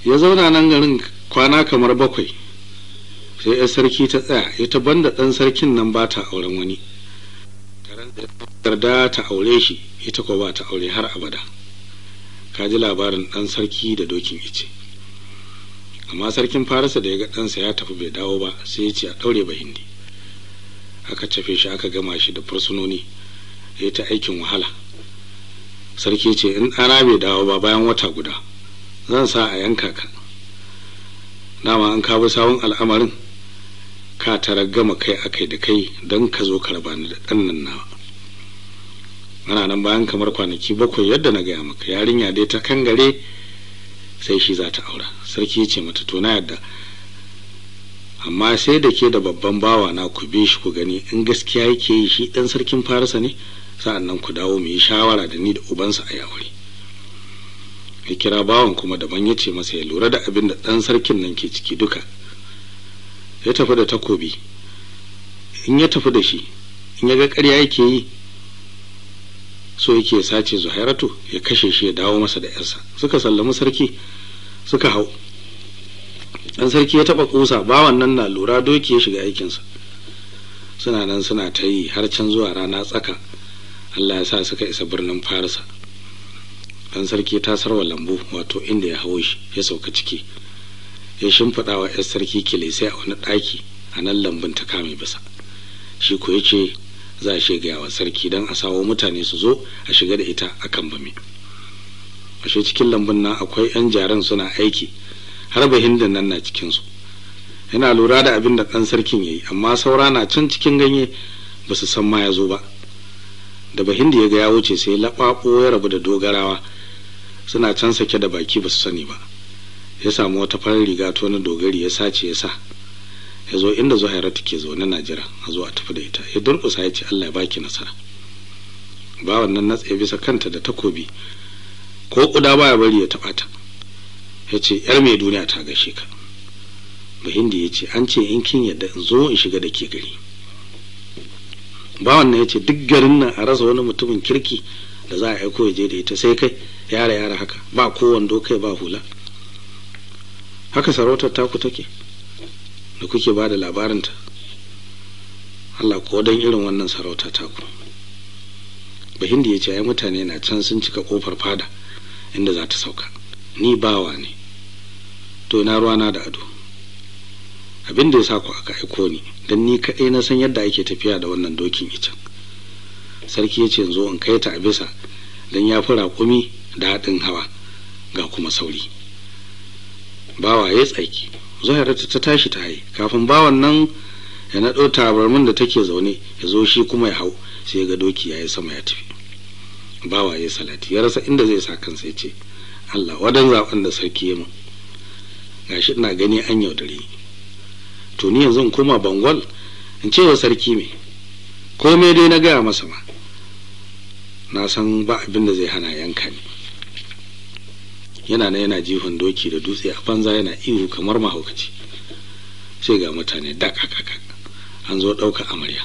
Ya zauna nan garin kwana kamar 7, sai 'yar sarki ta tsaya, ita banda ɗan sarkin nan ba ta auren wani. Yarda ta aure shi, ita ko ba ta aure har abada. Ka ji labarin ɗan sarki da dokin ice. Amma sarkin Farisa da ya ga ɗansa ya tafi bai dawo ba, sai ya ce a ɗaure Bahindi. Aka cafe shi aka gama shi da fursunoni, ya ta aikin wahala. Sarki ce in ɗana bai dawo ba bayan wata guda, zan sa a yanka ka. Dama an ka bi sawun al'amarin, ka tara gama kai akai da kai don ka zo ka raba ni da ɗan nan nawa. Ana nan bayan kamar kwanaki 7 yadda na gaya maka, yarinya dai ta kangare sai shi za ta aura. Sarki ya ce mata to na yadda, amma sai da ke da babban bawa na ku bi shi ku gani in gaskiya yake yi shi ɗan sarkin Farisa ne, sa'an nan ku dawo mu yi shawara da ni da ubansa a yi aure. Ya kira bawan kuma daban ya ce masa ya lura da abin da ɗan sarkin nan ke ciki duka. Ya tafi da takobi, in ya tafi da shi in ya ga ƙarya yake yi, so yake sace Zuhairatu ya kashe shi ya dawo masa da yarsa. Suka sallami sarki suka hau. Dan sarki ya taba kusa, bawan nan na lura doki ya shiga aikinsa. Suna nan suna ta yi har can zuwa rana tsaka, Allah ya sa suka isa birnin Farisa. Dan sarki ta sarwa lambu, wato inda ya hawo shi ya sauka ciki, ya shimfiɗa wa 'yar sarki kilesai a wani ɗaki a nan lambun ta kame bisa. Shi ko yace za a shiga wa sarki don a sawo mutane su zo a shiga da ita a kan bame. Ashe cikin lambun nan akwai 'yan jaran suna aiki, har Bahindin nan na cikinsu. Yana lura da abin da ɗan sarkin ya yi, amma saura na can cikin ganye ba su san ma ya zo ba. Da Bahindi ya ga ya wuce sai laɓaɓo ya rabu da dogarawa suna can sake da baki ba su sani ba. Ya samu wata farar riga ta wani dogari ya sace ya sa. Ya zo inda Zuhairatu ke zaune na jira a zo a tafi da ita. Ya durƙusa ya ce Allah ya baki nasara. Bawan nan na tsaye bisa kanta da takobi, ko ƙuda baya bari ya taɓa ta. Ya ce yar mai duniya ta gaishe ka. Bahindi ya ce an ce in kin yadda in zo in shiga da ke gari. Bawan nan ya ce duk garin nan a rasa wani mutumin kirki da za a aiko ya je da ita sai kai, yara yara haka, ba ko wando kai ba hula. Haka sarautar taku take da kuke ba da labarinta. Allah ko dan irin wannan sarauta taku. Bahindi ya ce ai mutane na can sun cika kofar fada inda za ta sauka, ni bawa ne, to ina ruwana da ado. Abin da ya sa ku aka aiko ni, dan ni kaɗai na san yadda ake tafiya da wannan dokin icen. Sarki ya ce yanzu in kai ta a bisa dan ya fi raƙumi da haɗin hawa ga kuma sauri. Bawa ya tsaki. Zuhairatu ta tashi ta haye, kafin bawan nan ya naɗo tabarmin da take zaune ya zo shi kuma ya hau, sai ya ga doki ya yi sama ya tafi. Bawa ya salati, ya rasa inda zai sa kansa, ya ce Allah wadan zaɓen da sarki ya mun, gashi ina gani an yaudare ni. To ni yanzu in koma Bangol in ce wa sarki me komai dai na gaya masa ma, na san ba abin da zai hana yanka ni. Yana nan yana jifan doki da dutse a banza, yana ihu kamar mahaukaci. Sai ga mutane dakakaka an zo ɗauka amarya.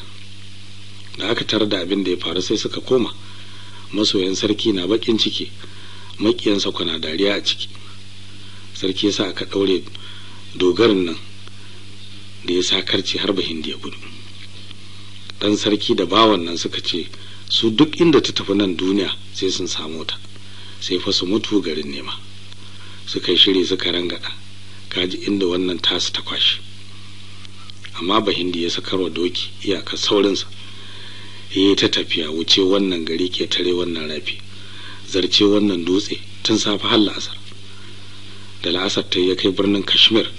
Da aka tarar da abin da ya faru sai suka koma. Masoyan sarki na bakin ciki, makiyansa kuna dariya a ciki. Sarki ya sa aka ɗaure dogarin nan da ya sa karci har Bahindi ya gudu. Dan sarki da bawan nan suka ce su duk inda ta tafi nan duniya sai sun samu ta, sai fa su mutu garin nema. Suka yi shiri suka rangada, kaji inda wannan tasu ta kwashi. Amma Bahindi ya sakarwa doki iyaka saurinsa, ya ta tafiya, wuce wannan gari, ketare wannan rafi, zarce wannan dutse, tun safe har la'asar. Da la'asar ta ya kai birnin Kashmir,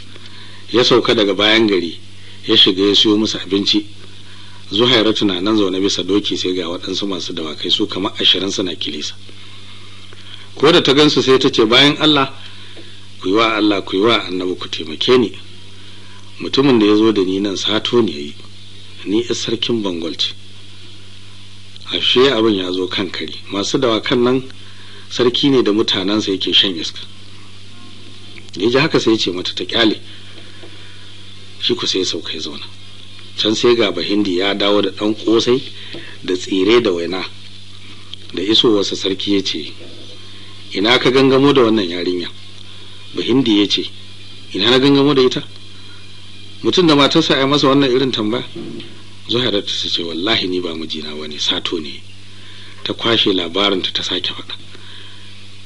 ya sauka daga bayan gari, ya shiga ya siyo musu abinci. Zuhairatu na nan zaune bisa doki, sai ga waɗansu masu dawakai su kamar 20 suna kilisa. Ko da ta gansu sai ta ce bayan Allah, ku yi wa Allah, ku yi wa annabi, ku taimake ni. Mutumin da ya zo da ni nan sato ne yayi, ni yar sarkin Bangol ce. Ashe abin ya zo kan kari, masu dawakan nan sarki ne da mutanensa yake shan iska. Da ya ji haka sai ya ce mata ta kyale shi, ku sai ya sauka ya zauna. Can sai ga Bahindi ya dawo da ɗan ƙosai da tsire da waina. Da isowarsa sarki ya ce ina ka gangamo da wannan yarinya? Bahindi ya ce, ina na gangamo da ita? Mutum da matarsa ya masa wannan irin tambaya. Zuhairatu ta ce, wallahi ni ba mijina bane, sato ne. Ta kwashe labarinta ta sake faɗa.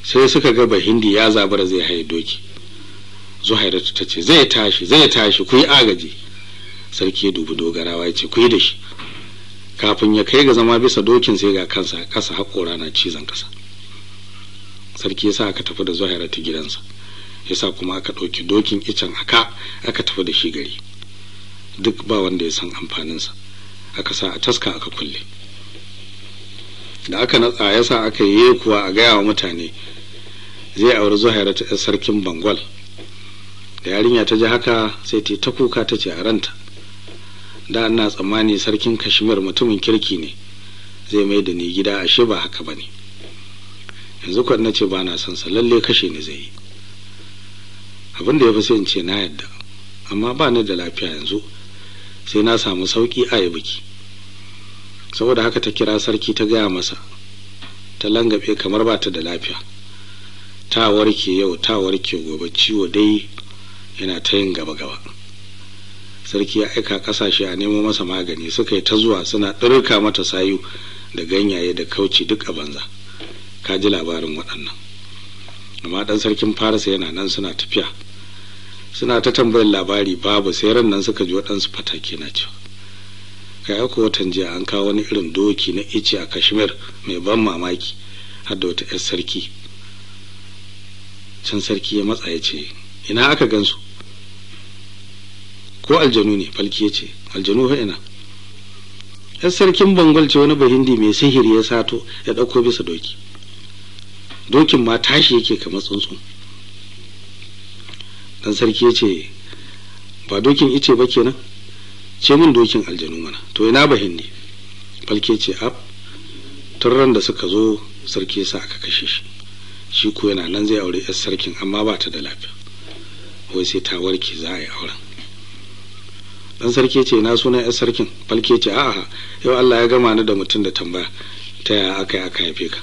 Sai suka ga Bahindi ya zabura zai haye doki. Zuhairatu ta ce, zai tashi, zai tashi, ku yi agaji. Sarki ya dubi dogarawa ya ce, ku yi da shi. Kafin ya kai ga zama bisa dokin sai ga kansa a ƙasa, haƙora na cizon ƙasa. Sarki ya sa aka tafi da Zuhairatu gidansa, ya sa kuma aka ɗauki dokin icen aka tafi da shi gari. Duk ba wanda ya san amfaninsa, aka sa a taska aka kulle. Da aka natsa ya sa aka yi kuwa a gaya wa mutane zai auri Zuhairatu 'yar sarkin Bangwal. Da yarinya ta ji haka sai ta kuka, ta ce a ranta, da ina tsammani sarkin Kashmir mutumin kirki ne, zai mai da ni gida, ashe ba haka bane. Yanzu kuwa na ce ba na son sa, lalle kashe ni zai yi. Abin da ya fi sai in ce na yadda, amma ba ni da lafiya yanzu, sai na samu sauki a yi biki. Saboda haka ta kira sarki ta gaya masa, ta langabe kamar ba ta da lafiya. Ta warke yau, ta warke gobe, ciwo dai yana ta yin gaba-gaba. Sarki ya aika kasashe a nemo masa magani, suka yi ta zuwa suna ɗirka mata sayu da ganyaye da kauci duk a banza. Ka ji labarin waɗannan. Amma ɗan sarkin Farisa yana nan suna tafiya, suna ta tambayar labari babu, sai ran nan suka ji waɗansu fatake na cewa, kai aiko watan jiya an kawo wani irin doki na ice a Kashmir mai ban mamaki, har da wata 'yar sarki. Can sarki ya matsa ya ce, ina aka gansu? Ko aljanu ne? Falki ya ce, aljanu fa ina? 'Yar sarkin Bangol ce wani Bahindi mai sihiri ya sato ya ɗauko bisa doki. Dokin ma tashi yake kamar tsuntsu. Dan sarki ya ce, ba dokin ice ba kenan? Ce min dokin aljanu mana. To ina Bahindi? Falke ce, ab, tun da suka zo sarki ya sa aka kashe shi. Shi ko yana nan zai aure 'yar sarkin, amma ba ta da lafiya, wai sai ta warke za a yi auren. Dan sarki ce, na sunan 'yar sarkin? Falke ce, a'a, yau Allah ya gama ni da mutum da tambaya, ta yaya aka yi aka haife ka?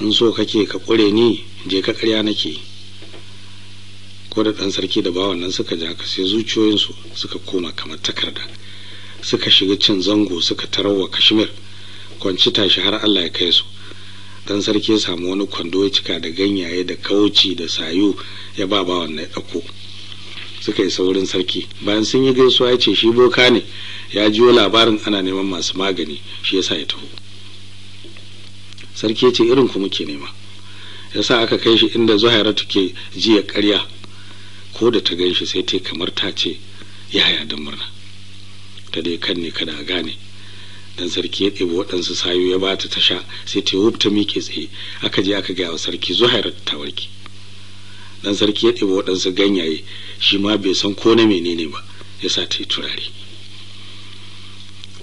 In so kake ka ƙure ni, je ka, ƙarya nake. Ko da ɗan sarki da bawan nan suka ji haka, sai zuciyoyinsu suka koma kamar takarda, suka shiga cin zango, suka tarawa Kashmir, kwanci tashi har Allah ya kai su. Dan sarki ya samu wani kwando ya cika da ganyaye da kauci da sayu, ya ba bawan na ya ɗauko. Suka isa wurin sarki, bayan sun yi gaisuwa ya ce shi boka ne, ya jiyo labarin ana neman masu magani, shi yasa ya taho. Sarki ya ce, irin ku muke nema. Yasa aka kai shi inda Zuhairatu ke jiya ƙarya. Ko da ta ganshi sai ta kamar ta ce yaya don murna, ta dai kan ne kada a gane. Dan sarki ya ɗebi waɗansu sayu ya bata ta sha, sai ta wuf ta miƙe tsaye. Aka je aka gaya wa sarki Zuhairatu ta warke. Dan sarki ya ɗebi waɗansu ganyaye, shi ma bai san ko na menene ba, ya sa ta yi turare.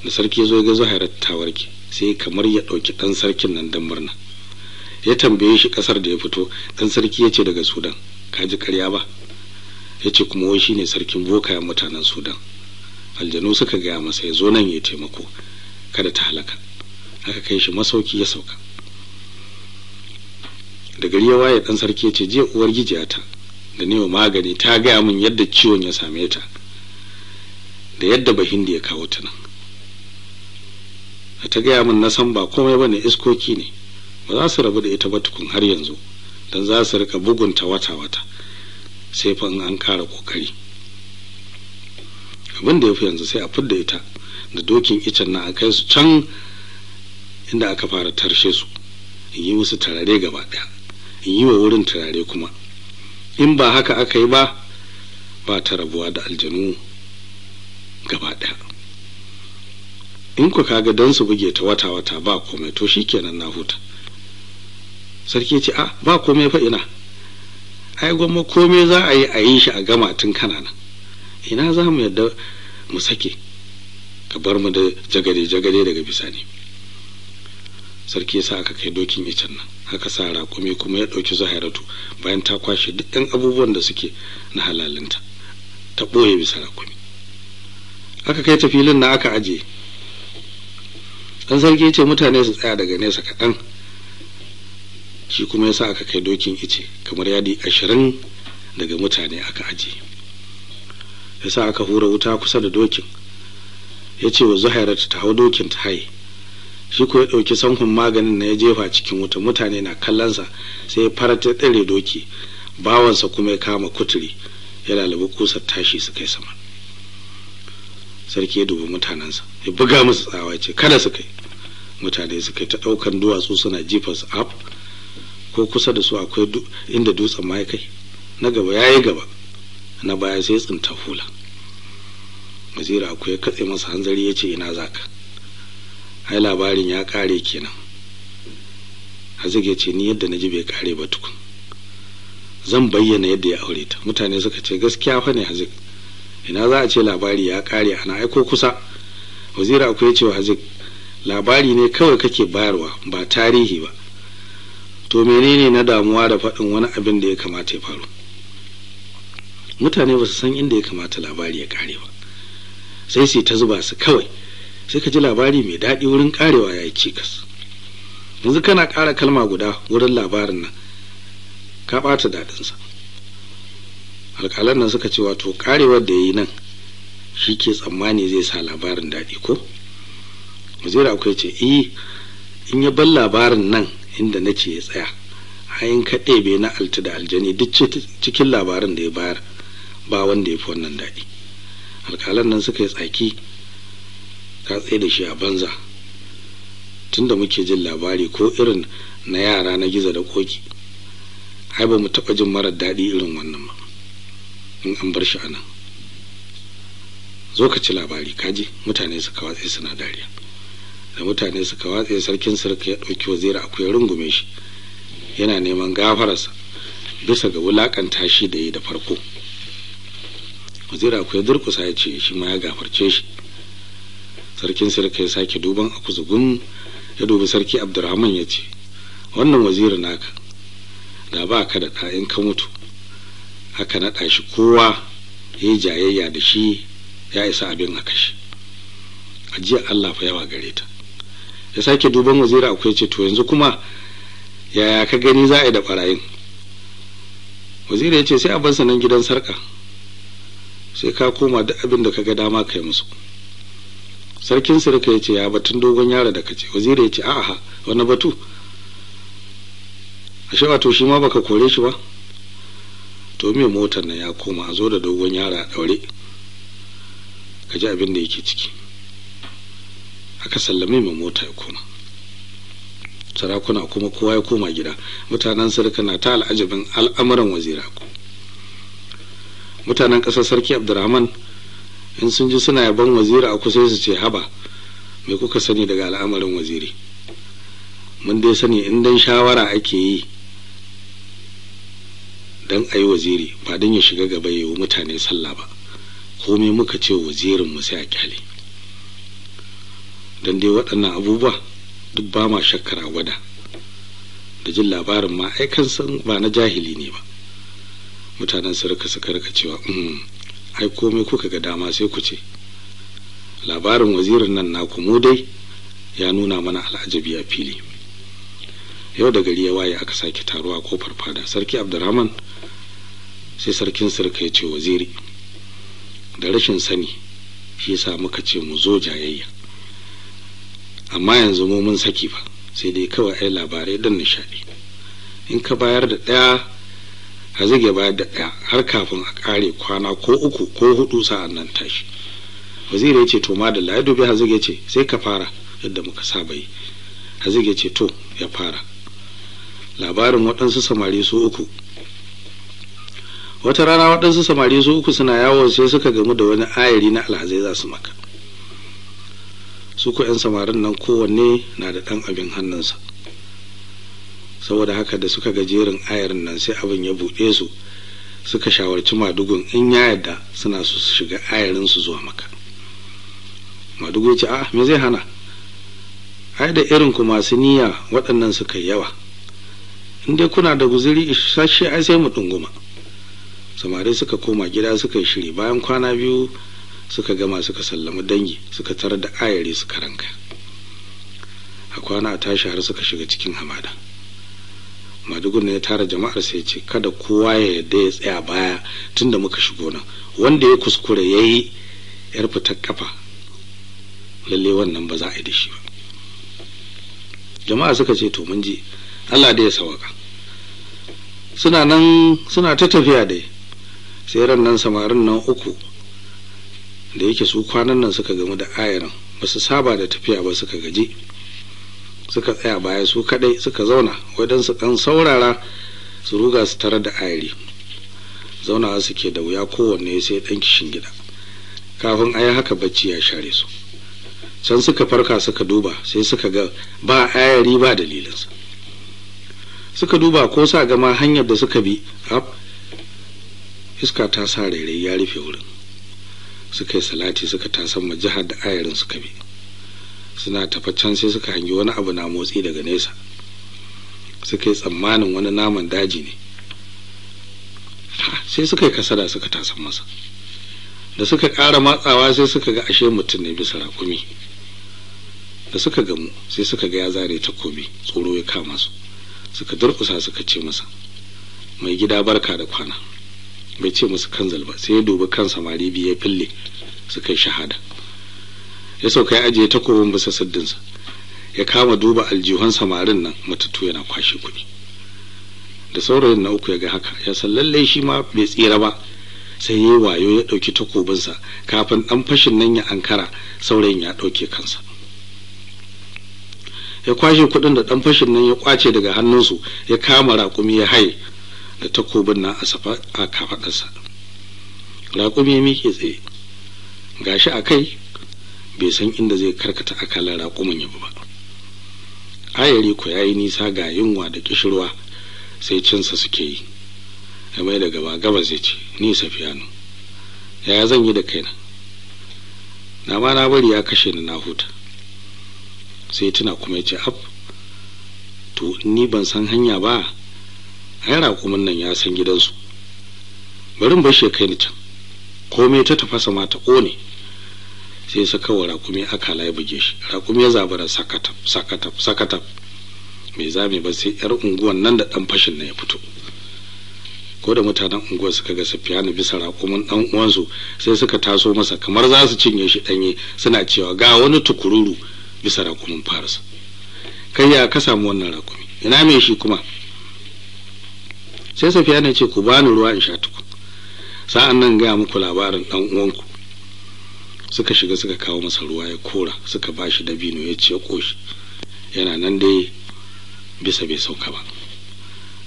Da sarki ya zo ga Zuhairatu ta warke, sai kamar ya ɗauki ɗan sarkin nan don murna. Ya tambaye shi ƙasar da ya fito, ɗan sarki ya ce daga Sudan. Ka ji ƙarya ba? Ya ce kuma wai shine sarkin bokayen mutanen Sudan. Aljanu suka gaya masa ya zo nan ya taimako, kada ta halaka. Aka kai shi masauki ya sauka. Da gari ya waye, ɗan sarki ya ce, jiya uwar gijiyata da newa magani ta gaya min yadda ciwon ya same ta da yadda Bahindi ya kawo ta nan. Ta gaya min na san ba komai bane, iskoki ne, ba za su rabu da ita ba tukun har yanzu, dan za su rika bugunta wata-wata, sai fa in an kara kokari. Abin da ya fi yanzu sai a fidda ita da dokin icen nan a kai su can inda aka fara tarshe su, in yi musu tarare gaba ɗaya, in yi wa wurin turare kuma. In ba haka aka yi ba, ba ta rabuwa da aljanu gaba ɗaya. In ku kaga don su buge ta wata-wata ba komai, to shikenan na huta. Sarki ce, a ba komai fa ina, ai gwamma komai za a yi a yi shi a gama tun kana nan. Ina za mu yadda mu sake ka bar mu da jagade-jagade daga bisani. Sarki ya sa aka kai dokin icen nan, aka sa raƙumi kuma ya ɗauki Zuhairatu bayan ta kwashe duk ɗan abubuwan da suke na halalinta, ta ɓoye bisa raƙumi. Aka kai ta filin na aka aje. Ɗan sarki ya ce mutane su tsaya daga nesa kaɗan. Shi kuma ya sa aka kai dokin ice kamar yadi 20 daga mutane aka aje. Yasa aka hura wuta kusa da dokin. Ya ce wa Zuhairatu ta hau dokin ta haye. Shi ko ya ɗauki sanhun maganin na ya jefa cikin wuta, mutane na kallonsa, sai ya farata tsare doki, bawansa kuma ya kama kuturi ya lalabi kusar tashi su kai sama. Sarki ya dubi mutanensa ya buga musu tsawa ya ce kada su kai. Mutane su kai ta ɗaukan duwatsu suna jifa su af ko kusa da su akwai inda dutsen ma ya kai. Na gaba ya yi gaba, na baya sai tsinta hula. Waziri akwai katse masa hanzari ya ce ina zaka, ai labarin ya kare kenan. Hazik ya ce ni yadda na ji bai kare ba tukun, zan bayyana yadda ya aure ta. Mutane suka ce gaskiya fa ne Hazik, ina za a ce labari ya kare ana aiko kusa. Waziri akwai ya ce wa Hazik labari ne kawai kake bayarwa ba tarihi ba, to menene na damuwa da faɗin wani abin da ya kamata ya faru? Mutane ba su san inda ya kamata labari ya kare ba, sai su ta zuba su kawai, sai ka ji labari mai daɗi wurin karewa ya yi cikas. Yanzu kana ƙara kalma guda wurin labarin nan ka ɓata daɗinsa. Alƙalan nan suka ce wato karewar da ya yi nan shi ke tsammani zai sa labarin daɗi ko? Waziri akwai ce eh, in ya bar labarin nan inda na ce ya tsaya, ayin ka ɗebe na alti da aljani duk cikin labarin da ya bayar ba wanda ya fi wannan daɗi. Alƙalan nan suka yi tsaki, ka tsaye da shi a banza, tunda muke jin labari ko irin na yara na gizo da koki, ai ba mu taɓa jin marar daɗi irin wannan ba. In an bar shi a nan, zo ka ci labari kaji. Mutane suka watse suna dariya. Da mutane suka watse, sarkin sarki ya ɗauki waziri akwai rungume shi, yana neman gafararsa bisa ga wulakanta shi da yi da farko. Waziri akwai durƙusa ya ce shi ma ya gafarce shi. Sarkin sarki ya sake duban akuzugun, ya dubi sarki Abdurrahman ya ce wannan waziri naka da ba ka da ɗa in ka mutu haka naɗa shi, kowa ya yi jayayya da shi ya isa abin a kashe. Ajiyar Allah fa yawa gare ta. Ya sake duban waziri akwai ce to yanzu kuma yaya ka gani za a yi da barayin? Waziri ya ce sai a bar nan gidan sarka, sai ka koma duk abin da ka ga dama kai musu. Sarkin sirka ya ce ya batun dogon yaro da kace? Waziri ya ce a'a, wani batu? Ashe wato shi ma baka kore shi ba? To me motar nan ya koma, a zo da dogon yaro a daure, ka ji abin da yake ciki. Aka sallame mai mota ya koma. Sarakuna kuma kowa ya koma gida. Mutanen sarki na ta al'ajabin al'amuran wazira. Mutanen ƙasar sarki Abdurrahman in sun ji suna yaban wazira aku sai su ce haba, me kuka sani daga al'amarin waziri? Mun dai sani in dan shawara ake yi dan ayi waziri ba dan ya shiga gaba yayi mutane sallah ba. Komai muka ce wazirin mu sai a kyale. Dan dai waɗannan abubuwa duk ba ma shakkar a gwada. Da jin labarin ma ai kan san ba na jahili ne ba. Mutanen su rika suka rika cewa ai komai kuka ga dama sai ku ce. Labarin wazirin nan naku mu dai ya nuna mana al'ajabi a fili. Yau da gari ya waye aka sake taruwa a kofar fada. Sarki Abdurrahman sai sarkin sirka ya ce waziri, da rashin sani shi yasa muka ce mu zo jayayya, amma yanzu mu mun saki fa, sai dai kawai ai labarai don nishaɗi. In ka bayar da ɗaya Hazik ya bayar da ɗaya har kafin a ƙare kwana ko uku ko hudu sa'an nan tashi. Waziri ya ce to madalla. Ya dubi Hazik ya ce sai ka fara yadda muka saba yi. Hazik ya ce to ya fara. Labarin waɗansu samari su uku. Wata rana waɗansu samari su uku suna yawo sai suka gamu da wani ayari na alhazai za su maka. Su ko 'yan samarin nan kowanne na da ɗan abin hannunsa. Saboda haka da suka ga jerin ayarin nan sai abin ya buɗe su, suka shawarci madugun in ya yarda suna so su shiga ayarin su zuwa maka. Madugu ya ce a'a, me zai hana? Ai da irin ku masu niyya waɗannan suka yawa. In dai kuna da guzuri isasshe ai sai mu ɗunguma. Samari suka koma gida suka yi shiri. Bayan kwana biyu suka gama suka sallami dangi suka tarar da ayari suka ranka. A kwana a tashi har suka shiga cikin hamada. Madugun ne ya tara jama'ar sai ya ce kada kowa ya yarda ya tsaya baya tunda muka shigo nan, wanda ya kuskure yayi yar fitar kafa lalle wannan ba za a yi da shi ba. Jama'a suka ce to mun ji, Allah da ya sawaka. Suna nan suna ta tafiya dai, sai ran nan samarin nan uku da yake su kwanan nan suka gamu da ayaran ba su saba da tafiya ba, suka gaji, suka tsaya baya su kadai suka zauna wadansu dan saurara su ruga su tarar da ayari. Zaunawa suke da wuya, kowanne sai dan kishin gida. Kafin ayi haka bacci ya share su. Can suka farka suka duba, sai suka ga ba ayari ba dalilinsa. Suka duba ko sa gama hanyar da suka bi, iska ta sa rairai ya rufe wurin. Suka yi salati suka tasan ma jihar da ayarin suka bi. Suna tafa can sai suka hangi wani abu na motsi daga nesa. Suka yi tsammanin wani naman daji ne. Sai suka yi kasada suka tasan masa. Da suka ƙara matsawa sai suka ga ashe mutum ne bisa raƙumi. Da suka gamu sai suka ga ya zare takobi, tsoro ya kama su. Suka durƙusa suka ce masa, mai gida barka da kwana. Bai ce musu kanzal ba, sai ya dubi kan samari biyu ya fille, suka yi shahada. Ya sauka ya ajiye takobin bisa siddinsa, ya kama duba aljihun samarin nan matattu yana kwashe kuɗi. Da saurayin na uku ya ga haka, ya san lallai shi ma bai tsira ba, sai ya wayo ya ɗauki takobinsa kafin ɗan fashin nan ya ankara, saurayin ya ɗauke kansa. Ya kwashe kuɗin da ɗan fashin nan ya kwace daga hannunsu, ya kama raƙumi ya haye da takobin nan a safa a kafaɗarsa. Raƙumi ya miƙe tsaye, gashi a kai bai san inda zai karkata akalar raƙumin ya bi ba. Ayari ko yayi nisa ga yunwa da kishirwa, sai cinsa suke yi. Ya mai da gaba gaba zai ce, ni Safiyanu, yaya zan yi da kaina? Na ma na bari ya kashe ni na huta. Sai tuna kuma ya ce, ab, to ni ban san hanya ba, ai raƙumin nan ya san gidansu, bari in bashi ya kai ni can, komai ta tafasa ma ta ƙone. Sai saka wa raƙumi akala ya buge shi. Raƙumi ya zabura sakataf sakataf sakataf, bai zame ba sai yar unguwan nan da ɗan fashin nan ya fito. Ko da mutanen unguwar suka ga Safiyanu bisa raƙumin ɗan uwansu, sai suka taso masa kamar za su cinye shi ɗanye, suna cewa ga wani tukururu bisa raƙumin Faris. Kai ya ka samu wannan raƙumi, ina mai shi kuma? Sai Safiyanu ya ce, ku bani ruwa in sha tukun, sa'an nan gaya muku labarin ɗan uwanku. Suka shiga suka kawo masa ruwa ya kora, suka ba shi dabino ya ce ya ƙoshi. Yana nan dai bisa bai sauka ba.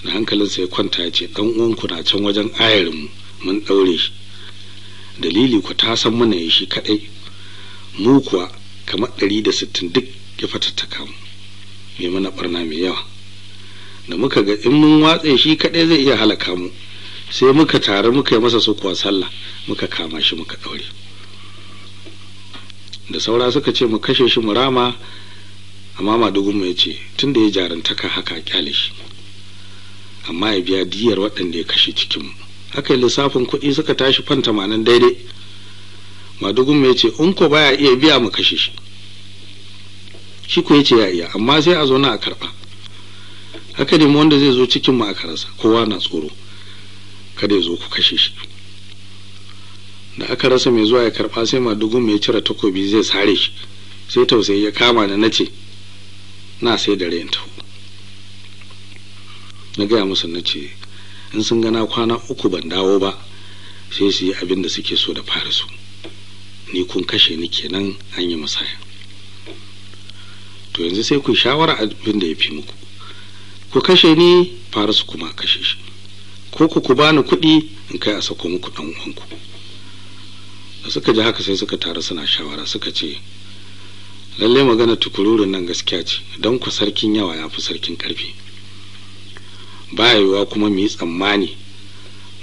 Da hankalinsa ya kwanta ya ce, ɗan uwanku na can wajen ayarinmu, mun ɗaure shi. Dalili ku ta san mana ya shi kaɗai, mu kuwa kamar 160 duk ya fatattaka mu, mai mana ɓarna mai yawa. Da muka ga in mun watse shi kaɗai zai iya halaka mu, sai muka taru muka yi masa sukuwa sallah, muka kama shi muka ɗaure. Da saura suka ce mu kashe shi mu rama, amma Madugunmu ya ce tunda ya jarantaka haka kyale shi, amma ya biya diyar waɗanda ya kashe cikinmu. Aka yi lissafin kuɗi suka tashi fan 80 daidai. Madugunmu ya ce in ko baya iya biya mu kashe shi. Shi ko ya ce ya iya, amma sai a zo na a karɓa. Haka ne wanda zai zo cikin mu aka rasa, kowa na tsoro kada ya zo ku kashe shi. Da aka rasa mai zuwa ya karɓa, sai Madugunmu ya cire takobi zai sare shi. Sai tausayi ya kama ni, nace na sai da rayin taho. Na gaya musu na ce in sun gana kwana 3 ban dawo ba, sai su yi abin da suke so da Farisu. Ni kun kashe ni kenan, an yi musaya. To yanzu sai ku shawara abin da ya fi muku, ku kashe ni, Farisu kuma kashe shi, ko ku bani kuɗi in kai a sako muku ɗan uwanku. Da suka ji haka sai suka taru suna shawara, suka ce lalle magana tukururin nan gaskiya ce, don ku sarkin yawa ya fi sarkin ƙarfi. Ba yiwuwa kuma mu yi tsammani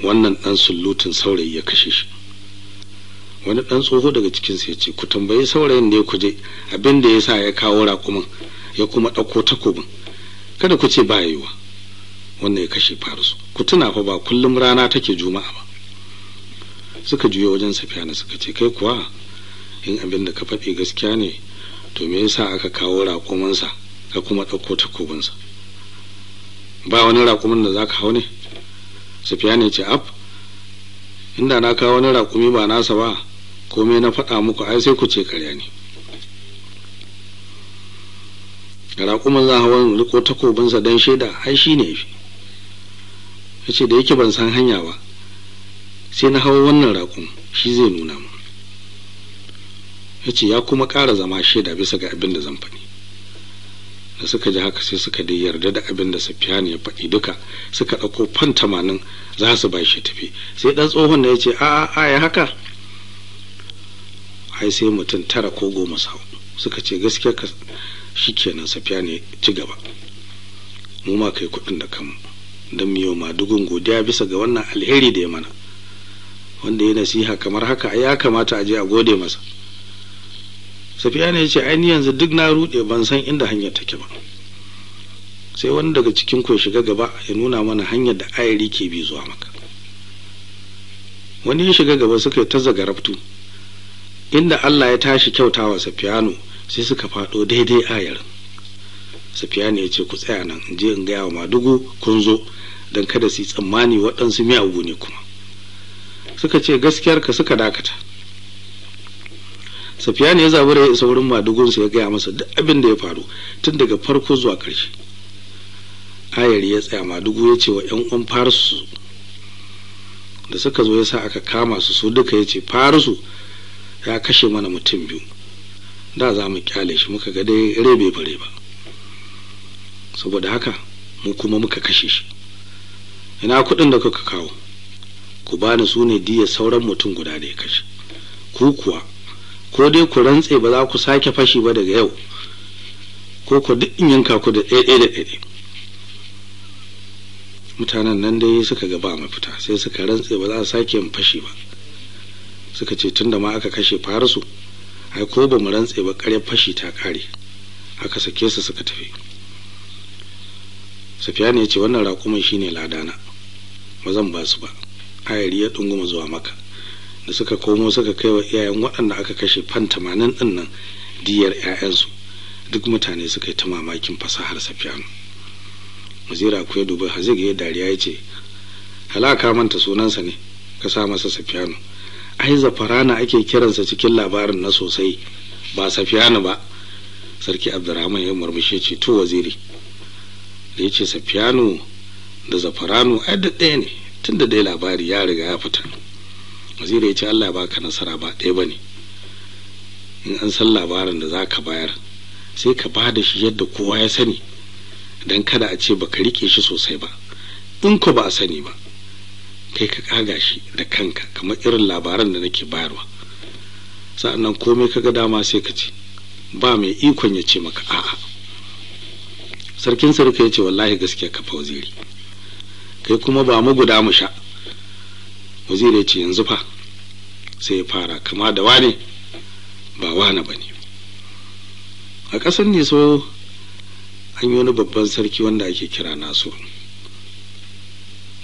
wannan ɗan sullutun saurayi ya kashe shi. Wani ɗan tsoho daga cikinsu ya ce, ku tambayi saurayin da ya kuje abin da ya sa ya kawo raƙumin ya kuma ɗauko takobin. Kada ku ce ba yiwuwa wannan ya kashe Farisu. Ku tuna fa ba kullum rana take juma'a ba. Suka juya wajen Safiyanu suka ce, kai kuwa in abin da ka faɗi gaskiya ne, to me yasa aka kawo raƙuminsa ka kuma ɗauko takobinsa? Ba wani raƙumin da zaka hau ne? Sufiyanu ya ce, af, inda na kawo wani raƙumi ba nasa ba, komai na faɗa muku ai sai ku ce karya ne. Raƙumin za hawan riko takobinsa don shaida, ai shi ne fi. Ya ce, da yake ban san hanya ba, sai na hawa wannan raƙum, shi zai nuna mu. Ya ce, ya kuma ƙara zama shaida bisa ga abin da zan faɗi. Da suka ji haka sai suka dai yarda da abin da Sufiyanu ya faɗi duka, suka ɗauko fan 80 za su ba shi tafi. Sai ɗan tsohon da ya ce, a a ya haka, ai sai mutum 9 ko 10 sau suka ce gaskiya ka. Shikenan Sufiyanu ya ci gaba, mu ma kai kuɗin da kanmu don miyo ma dugun godiya bisa ga wannan alheri da ya mana. Wanda ya nasiha kamar haka ya kamata a je a gode masa. Sufiyanu ya ce, ai ni yanzu duk na rude, ban san inda hanyar take ba. Sai wani daga cikin ku ya shiga gaba ya nuna mana hanyar da ayari ke bi zuwa maka. Wani ya shiga gaba, suka yi ta zagarabtu. Inda Allah ya tashi kyautawa Sufiyanu, sai suka faɗo daidai ayarin. Sufiyanu ya ce, ku tsaya nan in je in gaya wa Madugu kun zo, don kada su yi tsammani waɗansu miyagu ne kuma. Suka ce gaskiyarka, suka dakata. Sufiyanu ya zabura ya isa wurin Madugunsa ya gaya masa duk abin da ya faru tun daga farko zuwa ƙarshe. Ayari ya tsaya, Madugu ya ce wa ƴan uwan Farisu da suka zo, ya sa aka kama su su duka, ya ce Farisu ya kashe mana mutum 2, da za mu kyale shi, muka ga dai rebe bare ba, saboda haka mu kuma muka kashe shi. Ina kuɗin da kuka kawo? Ku bani su ne diya sauran mutum guda da ya kashe. Ku kuwa ko dai ku rantse ba za ku sake fashi ba daga yau, ko ku duk in yanka ku da ɗaya da ɗaya. Mutanen nan dai suka ga ba mafita, sai suka rantse ba za su sake yin fashi ba. Suka ce tunda ma aka kashe Farisu, ai ko ba mu rantse ba ƙaryar fashi ta ƙare. Aka sake su suka tafi. Sufiyanu ya ce, wannan raƙumin shine ladana, ba zan ba su ba. Ayari ya ɗunguma zuwa Maka. Da suka komo suka kai wa iyayen waɗanda aka kashe fan 80 ɗin nan diyar 'ya'yansu. Duk mutane suka yi ta mamakin fasahar Sufiyanu. Wazira ku ya dubi Hazig ya dariya ya ce, halaka manta sunansa ne ka sa masa Sufiyanu. Ai Zafarana ake kiransa cikin labarin na sosai, ba Sufiyanu ba. Sarki Abdurrahman ya murmushe ce, to waziri, da ya ce Sufiyanu da Zafaranu ai da ɗaya ne, tunda dai labari ya riga ya fita. Waziri ya ce, Allah ya baka nasara, ba ɗaya bane. In an san labarin da zaka bayar, sai ka ba da shi yadda kowa ya sani, dan kada a ce baka rike shi sosai ba. In ko ba a sani ba, kai ka kaga shi da kanka, kamar irin labaran da nake bayarwa. Sa'annan komai kaga dama sai ka ce, ba mai ikon ya ce maka a'a. Sarkin sarki ya ce, wallahi gaskiya ka fa waziri, kai kuma ba mu guda mu sha. Waziri ya ce, yanzu fa. Sai ya fara kama da wane ba wane bane. A ƙasar Niso an yi wani babban sarki wanda ake kira Nasiru.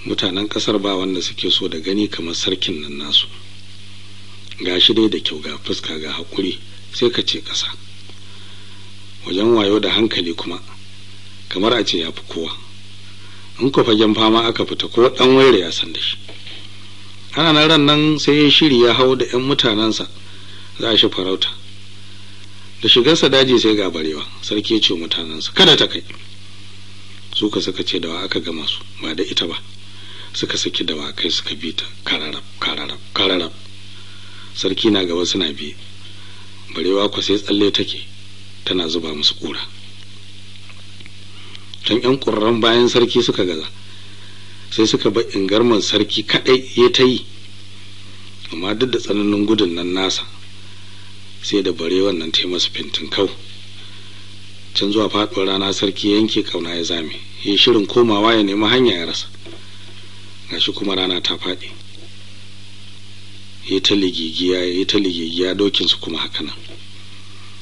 Mutanen ƙasar ba wanda suke so da gani kamar sarkin nan nasu. Ga shi dai da kyau, ga fuska, ga haƙuri, sai ka ce ƙasa. Wajen wayo da hankali kuma kamar a ce ya fi kowa. In ko fagen fama aka fita, ko ɗan waire ya san da shi. Ana nan ran nan sai ya shiri ya hau da 'yan mutanensa za shi farauta. Da shigarsa daji sai ga barewa. Sarki ya ce mutanensa, kada ta kai. Suka suka ce dawa aka gama su, ba da ita ba. Suka saki dawakai suka bi ta kararab kararab kararab. Sarki na gaba suna biye. Barewa kwa sai tsalle take tana zuba musu kura. Can 'yan ƙurran bayan sarki suka gaza, sai suka bar ingarman sarki kadai ya ta yi. Amma duk da tsananin gudun nan nasa, sai da barewan nan ta yi masa fintin kau. Can zuwa faɗuwar rana sarki yanke kauna ya zame, ya shirin komawa ya nemi hanya ya rasa. Gashi kuma rana ta faɗi. Ya ta ligigiya, ya ta ligigiya, dokinsa kuma haka nan.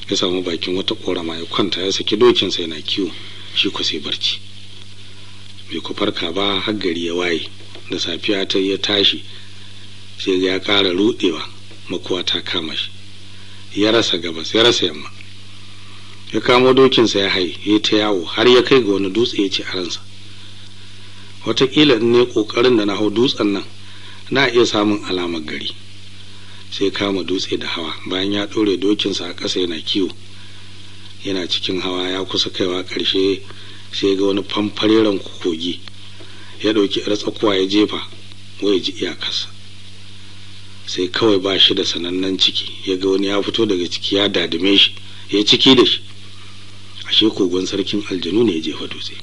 Ya samu bakin wata ƙorama ya kwanta, ya saki dokinsa yana kiwo, shi ko sai barci. Bai ku farka ba har gari ya waye. Da safiya ta ya tashi, sai ya ƙara ruɗewa, makuwa ta kama shi. Ya rasa gabas, ya rasa yamma. Ya kamo dokinsa ya haye, ya ta yawo har ya kai ga wani dutse, ya ce a ransa, Wataƙila in ne ƙoƙarin da na hau dutsen nan na iya samun alamar gari. Sai kama dutse da hawa, bayan ya ɗore dokinsa a ƙasa yana kiwo. Yana cikin hawa ya kusa kaiwa ƙarshe sai ga wani famfareren kogi, ya ɗauki 'yar tsakuwa ya jefa wai ji iyakarsa. Sai kawai ba shi da sanannen ciki, ya ga wani ya fito daga ciki ya dadime shi, ya ciki da shi. Ashe kogon sarkin aljanu ne ya jefa dutse.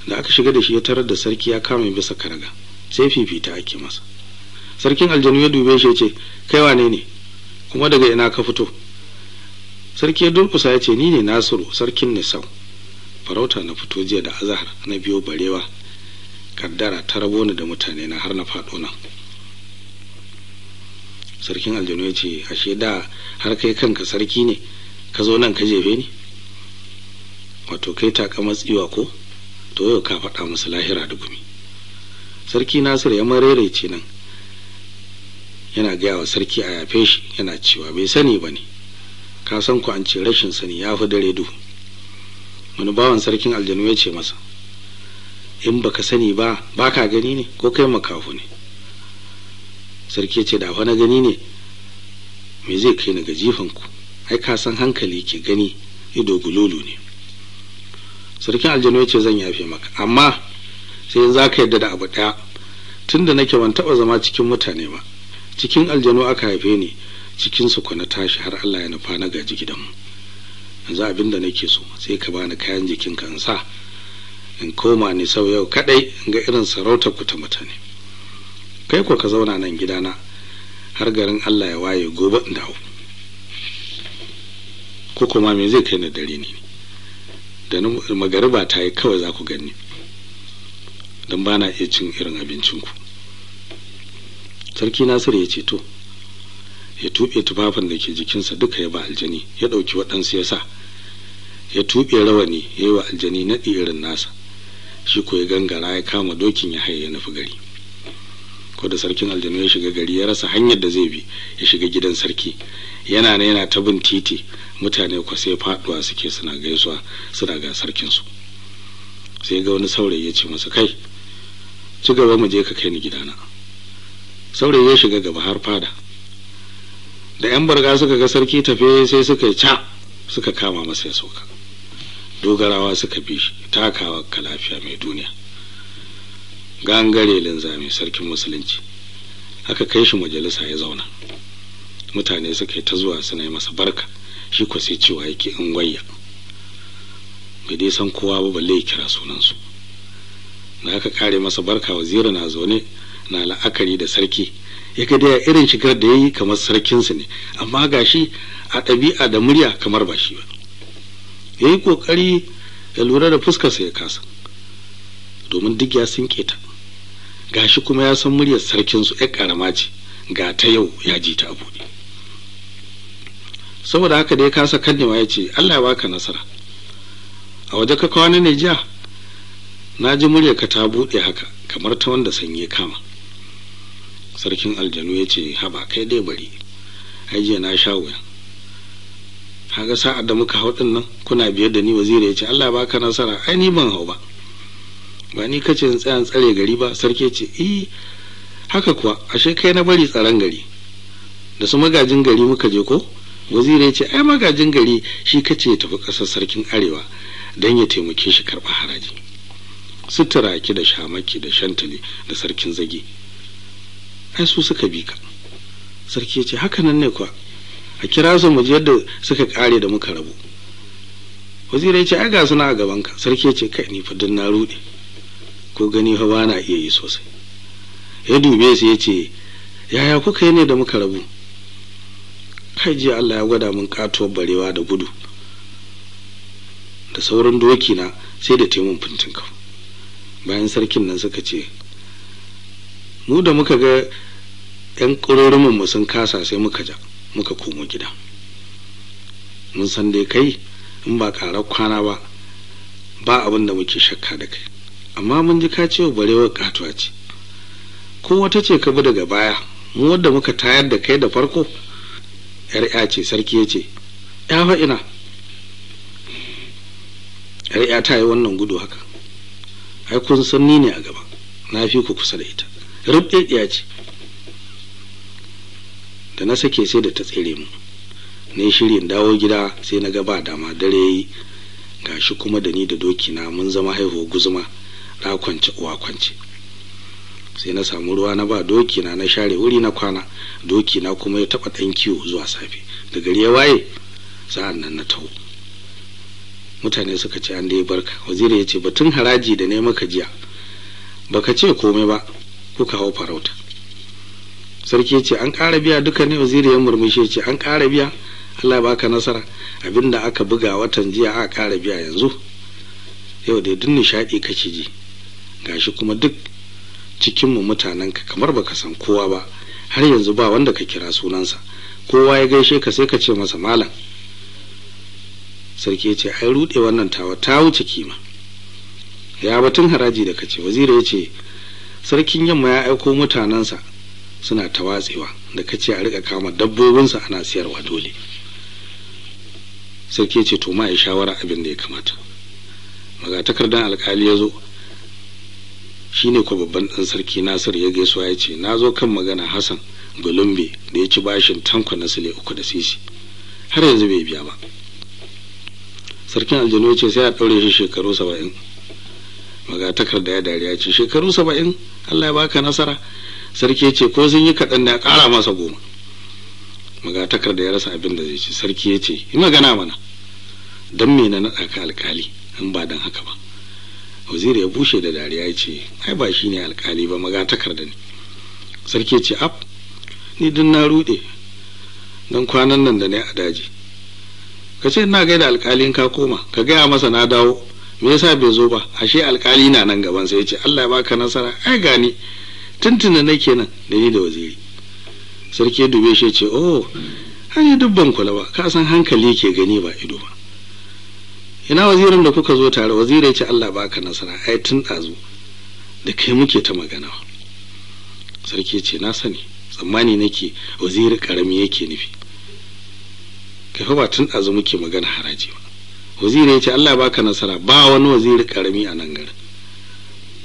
Da aka shiga da shi ya tarar da sarki ya kama bisa karaga, sai fifita ake masa. Sarkin aljanu ya dube shi ya ce, kai wane ne kuma daga ina ka fito? Sarki ya durkusa ya ce, ni ne Nasiru sarkin Nisau, farauta na fito jiya da azahar na biyo barewa, kaddara ta rabo ni da mutane na har na faɗo nan. Sarkin aljanu ya ce, ashe da har kai kanka sarki ne ka zo nan ka jefe ni? Wato kai takamar tsiwa ko? To yau ka faɗa musu lahira da gumi. Sarki Nasiru ya marerece nan yana gaya wa sarki a yafe shi, yana cewa bai sani ba ne. Ka san ku an ce rashin sani ya fi dare duhu. Wani bawan sarkin aljanu ya ce masa, in baka sani ba baka gani ne ko kai makaho ne? Sarki ya ce, da fa na gani ne me zai kai ni ga jifan ku? Ai ka san hankali ke gani, ido gululu ne. Sarkin aljanu ya ce, zan yafe maka, amma sai in zaka yarda da abu ɗaya. Tunda nake ban taɓa zama cikin mutane ba, cikin aljanu aka haife ni, cikin su na tashi har Allah ya nufa na gaji gidanmu. Yanzu abin da nake so, sai ka bani kayan jikinka in sa, in koma ni sau yau kadai in ga irin sarautar ku ta mutane. Kai ko ka zauna nan gidana har garin Allah ya waye gobe in dawo. Ko kuma me zai kai ni dare ne? Da magariba ta yi kawai za ku gani, don ba na iya cin irin abincinku. Sarki Nasiru ya ce to, ya tuɓe tufafin da ke jikinsa duka ya ba aljani, ya ɗauki waɗansu ya sa, ya tuɓe rawani ya yi wa aljani naɗi irin nasa. Shi ko ya gangara ya kama dokin ya haye ya nufi gari. Ko da sarkin aljanu ya shiga gari ya rasa hanyar da zai bi ya shiga gidan sarki. Yana na yana ta bin titi, mutane kwa sai faɗuwa suke suna gaisuwa suna ga sarkinsu. Sai ga wani saurayi ya ce masa, kai ci gaba mu je ka kai ni gidana. Saurayi ya shiga gaba har fada. Da yan barga suka ga sarki tafe sai suka yi ca suka kama masa ya sauka. Dogarawa suka bi shi takawa ka lafiya mai duniya. Gangare linzami sarkin musulunci. Aka kai shi majalisa ya zauna. Mutane suka yi ta zuwa suna yi masa barka, shi ko sai cewa yake in wayya. Bai dai san kowa ba balle ya kira sunansu. Da aka kare masa barka, waziri na zaune na la'akari da sarki, ya ga dai irin shigar da yayi kamar sarkinsu ne, amma gashi a ɗabi'a da murya kamar ba shi ba. Yayi kokari ya lura da fuskarsa ya kasa, domin duk ya sinke ta. Gashi kuma ya san muryar sarkinsu ƴar ƙarama ce, ga ta yau ya ji ta a buɗe. Saboda haka da ya kasa kannewa ya ce, Allah ya baka nasara. A waje ka kwana ne jiya? Na ji muryarka ta buɗe haka kamar ta wanda sanyi ya kama. Sarkin aljanu ya ce, haba kai dai bari, ai jiya na sha wuya. Kaga sa'ad da muka hau din nan kuna biyar da ni. Waziri ya ce, Allah baka nasara, ai ni ban hau ba, ba ni kace in tsaya tsare gari ba. Sarki ya ce, eh haka kuwa, ashe kai na bari tsaron gari da su magajin gari muka je ko? Waziri ya ce, ai magajin gari shi kace ya tafi ƙasar sarkin arewa don ya taimake shi karɓar haraji. Sutura ki da shamaki da shantali da sarkin zage, ai su suka bi ka. Sarki ya ce, haka nan ne kuwa, a kira su mu ji yadda suka kare da muka rabu. Waziri ya ce, ai ga suna a gaban ka. Sarki ya ce, kai ni fa duk na rude, ko gani fa ba na iya yi sosai. Ya dube su ya ce, yaya kuka yi ne da muka rabu? Kai jiya Allah ya gwada mun katuwar barewa da gudu da saurin doki na sai da taimun fintin kau. Bayan sarkin nan suka ce, mu da muka ga yan ƙururumin mu sun kasa sai muka ja muka komo gida. Mun san dai kai in ba ƙarar kwana ba ba abin da muke shakka da kai, amma mun ji ka ce barewar katuwa ce, ko wata ce ka bi daga baya, mu wadda muka tayar da kai da farko yar ya ce. Sarki ya ce, ya fa ina yar ya ta yi wannan gudu haka? Ai kun san ni ne a gaba, na fi ku kusa da ita. Rubɗeɗiya ce. Da na sake sai da ta tsere mu. Ne shirin dawo gida sai na ga ba dama, dare yayi, gashi kuma da ni da doki na mun zama haihuwa guzuma, ɗa kwance uwa kwance. Sai na samu ruwa na ba doki na, na share wuri na kwana, doki na kuma ya taɓa ɗan kiwo zuwa safe. Da gari ya waye sa'an nan na taho. Mutane suka ce an dai barka. Waziri ya ce batun haraji da ne maka jiya baka ce komai ba, kuka hau farauta. Sarki ya ce an ƙara biya duka ne? Waziri ya murmushi ya ce an ƙara biya, Allah ya baka nasara, abinda aka buga watan jiya aka ƙara biya yanzu. Yau dai duk nishaɗi kake ji, gashi kuma duk cikin mu mutanenka kamar baka san kowa ba, har yanzu ba wanda ka kira sunansa, kowa ya gaishe ka sai ka ce masa malam. Sarki ya ce ai rude wannan tawa ta wuce kima. Ya batun haraji da kace? Waziri ya ce sarkin yamma ya aiko mutanensa suna ta watsewa, da kace a rika kama dabbobinsa ana siyarwa dole. Sarki ya ce to ma ya shawara abin da ya kamata. Magatakardan alkali ya zo, shine ko babban dan sarki Nasir, ya gaisuwa ya ce na zo kan magana Hassan Gulumbe da ya ci bashin tanko na sile 3 da sisi, har yanzu bai biya ba. Sarkin aljanu ya ce sai a ɗaure shi shekaru 70. Magatakarda ya dariya ce shekaru 70, Allah ya baka nasara. Sarki ya ce ko sun yi kaɗan da ya ƙara masa 10. Magatakarda ya rasa abin da zai ce. Sarki ya ce yi magana mana, don me na naɗa ka alƙali in ba don haka ba? Waziri ya bushe da dariya ya ce ai ba shi ne alƙali ba, magatakarda ne. Sarki ya ce ab, ni duk na ruɗe don kwanan nan da ne a daji. Ka ce ina gaida alƙalin ka koma, ka gaya masa na dawo, me yasa bai zo ba? Ashe alƙali na nan gaban sa. Ya ce Allah ya baka nasara, ai gani tuntuna nake nan da ni da waziri. Sarki ya dube shi ya ce oh, ai dubban kula ba, ka san hankali ke gani ba ido ba. Ina wazirin da kuka zo tare? Waziri ya ce Allah baka nasara, ai tun ɗazu da kai muke ta magana. Sarki ya ce na sani, tsammani nake waziri karami yake nufi, kai fa ba tun ɗazu muke magana haraji ba. Waziri ya ce Allah baka nasara, ba wani waziri karami a nan garin,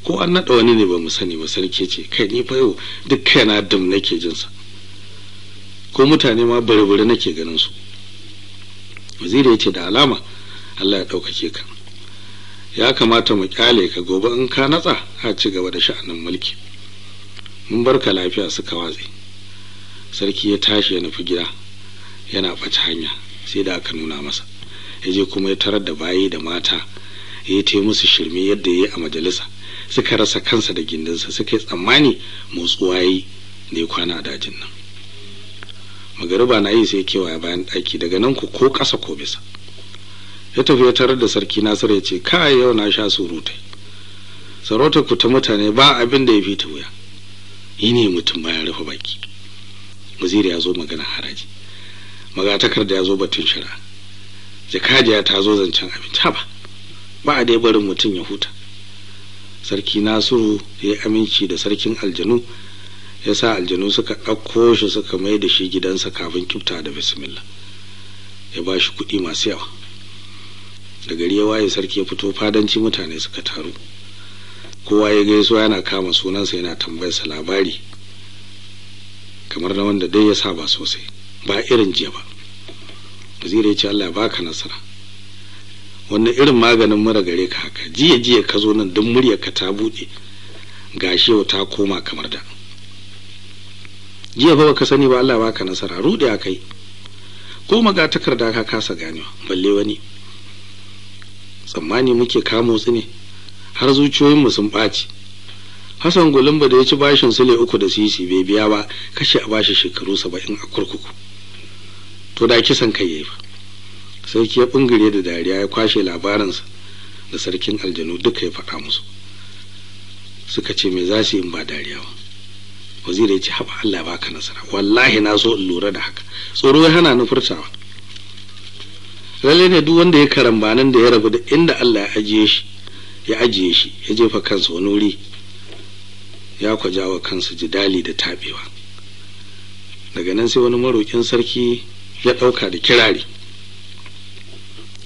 ko an naɗa wani ne ba mu sani ba. Sarki ya ce kai ni fa yau duk kaina dum nake jin sa, ko mutane ma bari-bari nake ganin su. Waziri ya ce da alama Allah ya ɗaukake ka, ya kamata mu kyale ka, gobe in ka natsa a ci gaba da sha'anin mulki. Mun barka lafiya. Suka watse. Sarki ya tashi ya nufi gida, yana ɓace hanya sai da aka nuna masa. Ya je kuma ya tarar da bayi da mata, ya yi musu shirme yadda ya yi a majalisa, suka rasa kansa da gindinsa, suka yi tsammani motsuwa yi da ya kwana a dajin nan. Magariba na yi sai kewaya bayan ɗaki, daga nan ku ko ƙasa ko bisa. Ya tafi ya tarar da sarki Nasir ya ce kai yau na sha surutai, sarautar ku ta mutane ba abin da ya fi ta wuya. Yi ne mutum bayan rufe baki. Waziri ya zo magana haraji, magatakarda ya zo batun shari'a, jakajiya ta zo zancen abinci. Ba ba a dai barin mutum ya huta. Sarki Nasiru ya yi aminci da sarkin aljanu, ya sa aljanu suka ɗauko shi suka mai da shi gidansa kafin kifta da bismillah, ya ba shi kuɗi masu yawa. Da gari ya waye sarki ya fito fadanci, mutane suka taru, kowa ya gaisuwa yana kama sunansa yana tambayarsa labari kamar na wanda dai ya saba sosai, ba irin jiya ba. Waziri ya ce Allah ya baka nasara, wannan irin maganin mura gare ka haka, jiya jiya ka zo nan duk muryar ka ta buɗe, gashi yau ta koma kamar da jiya. Ba baka sani ba, Allah ya baka nasara, rude akai ko maga takarda ka kasa ganewa, balle wani. Tsammani muke ka motsi ne, har zuciyoyinmu sun ɓaci. Hassan Gulumba da ya ci bashin sule 3 da sisi bai biya ba, kashe a bashi shekaru 70 a kurkuku. To da kisan kai yayi fa. Sarki ya bungire da dariya ya kwashe labarinsa da sarkin aljanu duka ya faɗa musu. Suka ce me za su yi in ba dariya ba? Waziri ya ce haba Allah baka nasara, wallahi na so in lura da haka, tsoro ya hana ni furtawa. Lalle ne duk wanda ya karambanin da ya rabu da inda Allah ya ajiye shi, ya ajiye shi, ya jefa kansa wani wuri, ya kwajawa kansa jidali da tabewa. Daga nan sai wani marokin sarki ya ɗauka da kirari,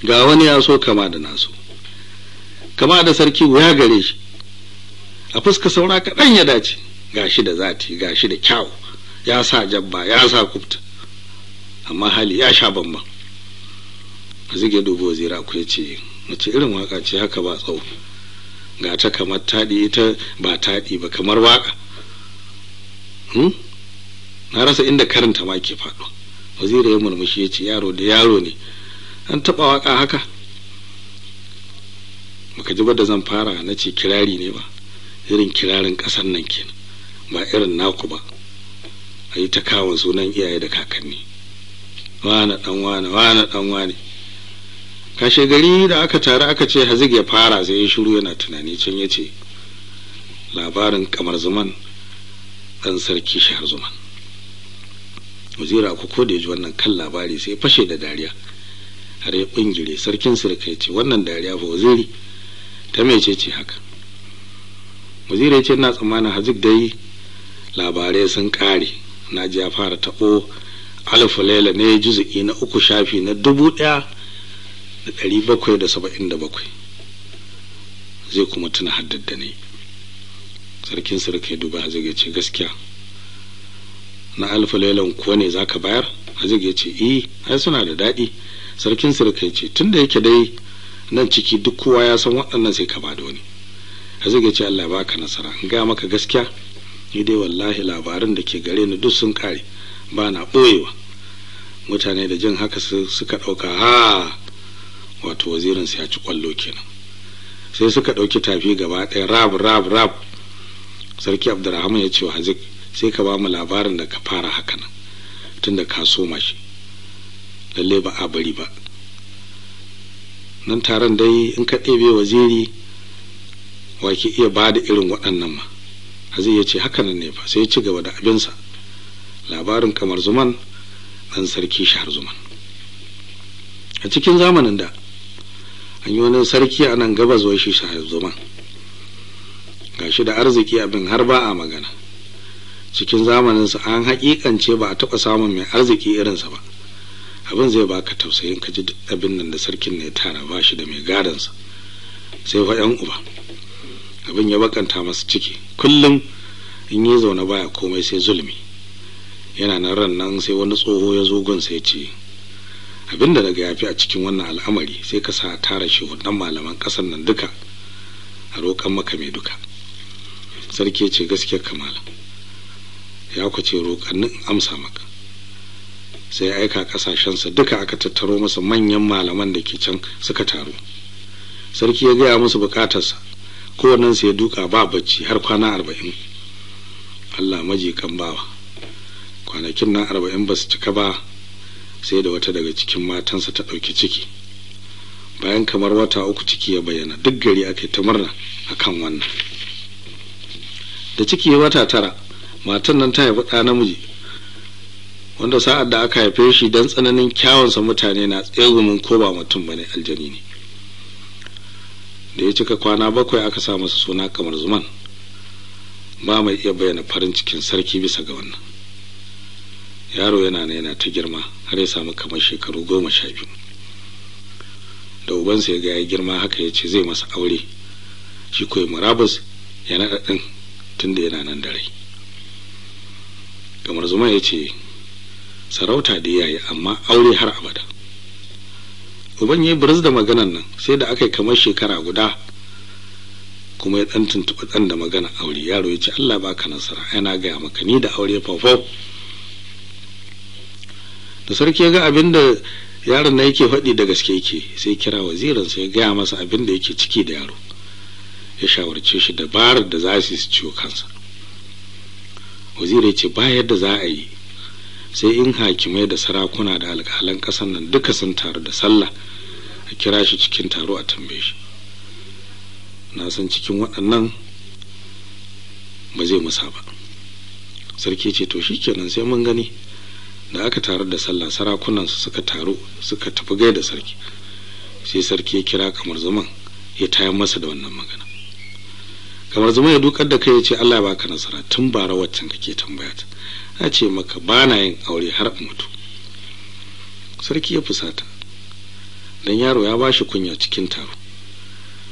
ga wani ya so kama da naso, kama da sarki wuya gare shi, A fuska saura kaɗan ya dace, gashi da zati, gashi da kyau, ya sa jabba, ya sa kufta, amma hali ya sha bamban. Hazik ya dubi Waziri Aku ya ce, mace irin waka ce haka ba tsawo, ga ta kamar taɗi, ita ba taɗi ba, kamar waka. Na rasa inda karanta ma ke faɗo. Waziri ya murmushi ya ce, yaro da yaro ne, an taɓa waka haka? Baka ji ba da zan fara na ce kirari ne ba, irin kirarin ƙasar nan kenan, ba irin naku ba, a yi ta kawo sunan iyaye da kakanni, wane ɗan wane, wane ɗan wane. Kashe gari da aka taru aka ce Hazik ya fara, sai ya shiru yana tunani. Can ya ce, labarin Kamar Zuman ɗan sarki Shahar Zuman. Waziri Aku ko da ya ji wannan kan labari sai fashe da dariya har ya bingire. Sarkin sirka ya ce, wannan dariya fa waziri ta mece ce haka? Waziri ya ce, ina tsammanin Hazik dai labarai sun kare, na ji ya fara taɓo Alfu Laila ne juzu'i na 3 shafi na 1777, zai kuma tuna haddada ne. Sarkin sirka ya duba Hazik ya ce, gaskiya na Alfu Lailan kuwa ne zaka bayar? Hazik ya ce, eh, ai suna da daɗi. Sarkin sirka ya ce, tunda yake dai nan ciki duk kowa ya san waɗannan, sai ka bada wani. Hazik ya ce, Allah ya baka nasara, in ga maka gaskiya ni dai wallahi labarin da ke gare ni duk sun kare, ba na ɓoyewa. Mutane da jin haka suka ɗauka ha, wato wazirin su ya ci kwallo kenan. Sai suka ɗauki tafi gaba ɗaya, rab rab rab. Sarki Abdurrahman ya ce wa Hazik, sai ka ba mu labarin da ka fara haka nan, tunda ka soma shi, lalle ba a bari ba. Nan taron dai in ka ɗebe waziri wa ke iya ba da irin waɗannan ma? Hazik ya ce haka nan ne fa. Sai ya ci gaba da abinsa, labarin Kamar Zuman ɗan sarki Shahar Zuman. A cikin zamanin da an yi wani sarki a nan gabas, wai shi Shahar Zuman, gashi da arziki abin har ba a magana. Cikin zamaninsa an haƙiƙance ba a taɓa samun mai arziki irinsa ba. Abin zai baka tausayin ka ji abin nan da sarkin ne ya tara, ba shi da mai gadansa sai fa ƴan uba. Abin ya bakanta masa ciki, kullum in yi zaune baya komai sai zulmi. Yana nan ran nan sai wani tsoho ya zo gun sai ya ce, abin da daga yafi a cikin wannan al'amari, sai ka sa tara shehunan malaman ƙasar nan duka a roƙan maka mai duka. Sarki ya ce, gaskiyar kamala, ya ku ce roƙannin amsa maka. Sai aika ƙasashensa duka aka tattaro masa manyan malaman da ke can suka taru. Sarki ya gaya musu bukatarsa, kowannensu ya duka ba bacci har kwana 40. Allah majikan bawa, kwanakin nan 40 ba su cika ba, sai da wata daga cikin matansa ta ɗauki ciki. Bayan kamar wata 3 ciki ya bayyana, duk gari aka yi ta murna akan wannan. Da ciki ya wata 9, matan nan ta haifi ɗa namiji, wanda sa'ad da aka haife shi don tsananin kyawunsa mutane na tsegumin ko ba mutum bane, aljani ne. Da ya cika kwana 7 aka sa masa suna Kamar Zuman. Ba mai iya bayyana farin cikin sarki bisa ga wannan. Yaro yana na yana ta girma har ya samu kamar shekaru 12. Da ubansa ya ga ya girma haka ya ce zai masa aure, shi koyi murabus ya naɗa ɗin tunda yana nan da rai. Kamar Zuman ya ce, sarauta da yayi amma aure har abada. Uban yayi biris da maganan nan sai da aka yi kamar shekara guda, kuma ya dan tuntuɓi ɗan da magana aure. Yaro ya ce, Allah baka nasara, ai na gaya maka ni da aure faufau. Da sarki ya ga abin da yaron na yake faɗi da gaske yake, sai kira wazirin sai ya gaya masa abin da yake ciki da yaro, ya shawarce shi dabarar da za su ciwo kansa. Waziri ya ce, ba yadda za a yi, sai in hakimai da sarakuna da alƙalan ƙasar nan duka sun taru da sallah, a kira shi cikin taro a tambaye shi. Na san cikin waɗannan ba zai musa ba. Sarki ce, to shikenan sai mun gani. Da aka taru da sallah, sarakunan su suka taru suka tafi gaida sarki. Sai sarki ya kira Kamar Zuman ya tayar masa da wannan magana. Kamar Zuman ya dukar da kai ya ce, Allah ya baka nasara, tun bara waccan kake tambaya ta, na ce maka ba na yin aure har in mutu. Sarki ya fusata, dan yaro ya bashi kunya cikin taro.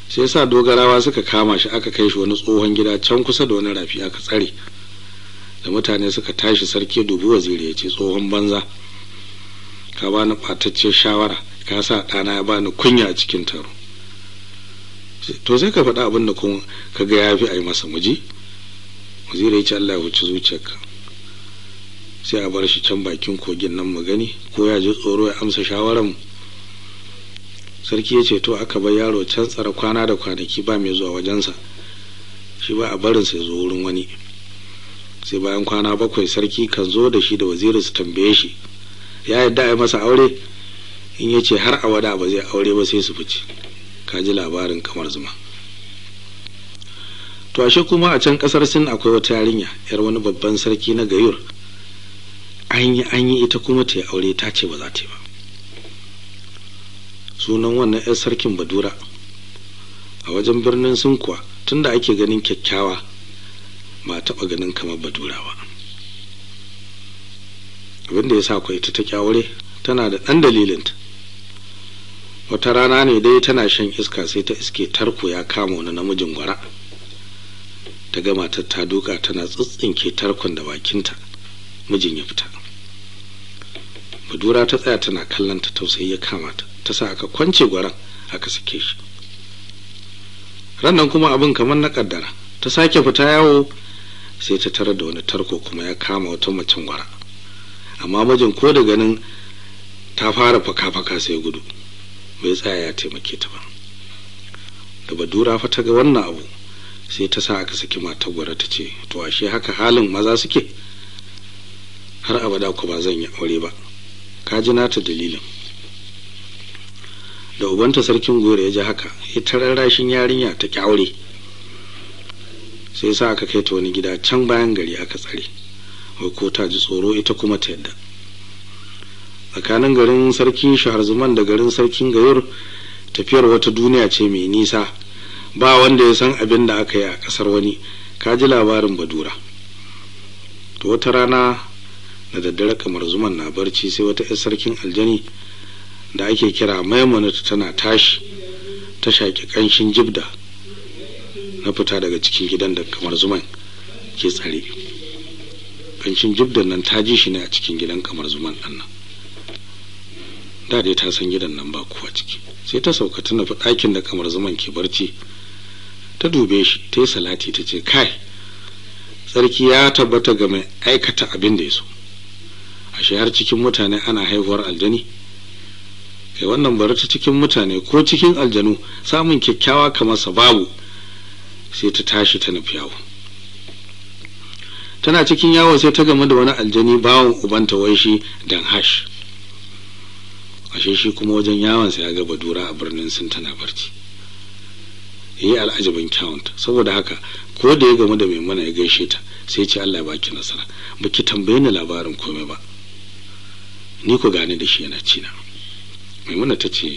Sai sa dogarawa suka kama shi aka kai shi wani tsohon gida can kusa da wani rafi aka tsare. Da mutane suka tashi, sarki dubi waziri ya ce, tsohon banza, ka bani ɓatacciyar shawara, ka sa ɗana ya bani kunya a cikin taro. To sai ka faɗa abin da kuma ka ga ya fi a yi masa muji. Waziri ya ce, Allah ya huci zuciyarka, sai a bar shi can bakin kogin nan mu gani ko ya ji tsoro ya amsa shawaran. Sarki ya ce, to aka bar yaro can tsara kwana da kwanaki ba mai zuwa wajensa, shi ba a barinsa ya zo wurin wani. Sai bayan kwana 7 sarki kan zo da shi da waziri su tambaye shi ya yadda a yi masa aure. In ya ce har abada ba zai aure ba, sai su fice. Ka ji labarin Kamar Zuma. To ashe kuma a can kasar Sin akwai wata yarinya yar wani babban sarki na Gayur. An yi ita kuma ta yi aure, ta ce ba za ta yi ba. Sunan wannan yar sarkin Badura. A wajen birnin Sin kuwa tunda ake ganin kyakkyawa ba taɓa ganin kamar Badura ba. Abin da ya sa kuwa ita ta ƙi aure tana da ɗan dalilinta. Wata rana ne dai tana shan iska sai ta iske tarko ya kama wani namijin gwara. Ta ga matar ta duka tana tsitsinke tarkon da bakinta, mijin ya fita. Badura ta tsaya tana kallon ta, tausayi ya kama ta, ta sa aka kwance gwaran aka sake shi. Rannan kuma abin kamar na kaddara, ta sake fita yawo sai ta tarar da wani tarko kuma ya kama wata macen gwara. Amma mijin ko da ganin ta fara faka-faka sai gudu, bai tsaya ya taimake ta ba. Da Badura fa ta ga wannan abu sai ta sa aka saki matar gwara, ta ce, to ashe haka halin maza suke, har abada ku ba zan yi aure ba. Ka ji nata dalilin. Da ubanta sarkin Goro ya ji haka, ya tararrashin yarinya ta ki aure. Sai sa aka kai ta wani gida can bayan gari aka tsare, wai ko ta ji tsoro ita kuma ta yadda. Tsakanin garin sarkin Shaharzuman da garin sarkin Gayur tafiyar wata duniya ce mai nisa, ba wanda ya san abin da aka yi a kasar wani. Ka ji labarin Badura. To wata rana da daddare Kamar Zuman na barci, sai wata 'yar sarkin aljani da ake kira Maimunatu tana tashi ta shaki kanshin jibda na fita daga cikin gidan da Kamar Zuman ke tsare. Kanshin jibdan nan ta ji shi ne a cikin gidan Kamar Zuman ɗan nan. Da dai ta san gidan nan ba kowa ciki, sai ta sauka ta nufi ɗakin da Kamar Zuman ke barci. Ta dube shi, ta yi salati, ta ce, kai, sarki ya tabbata ga mai aikata abin da ya so. Ashe har cikin mutane ana haihuwar aljani. Kai wannan bari ta cikin mutane ko cikin aljanu samun kyakkyawa kamar sa babu. Sai ta tashi ta nufi yawo. Tana cikin yawo sai ta gamu da wani aljani bawon ubanta, wai shi Dan Hash. Ashe shi kuma wajen yawon sa ya ga Badura a birnin Sin tana barci. Yayi al'ajabin kyawunta, saboda haka ko da ya gamu da Maimuna ya gaishe ta, sai ce, Allah ya baki nasara, baki tambaye ni labarin komai ba, ni ku gane da shi yana cina. Maimuna ta ce,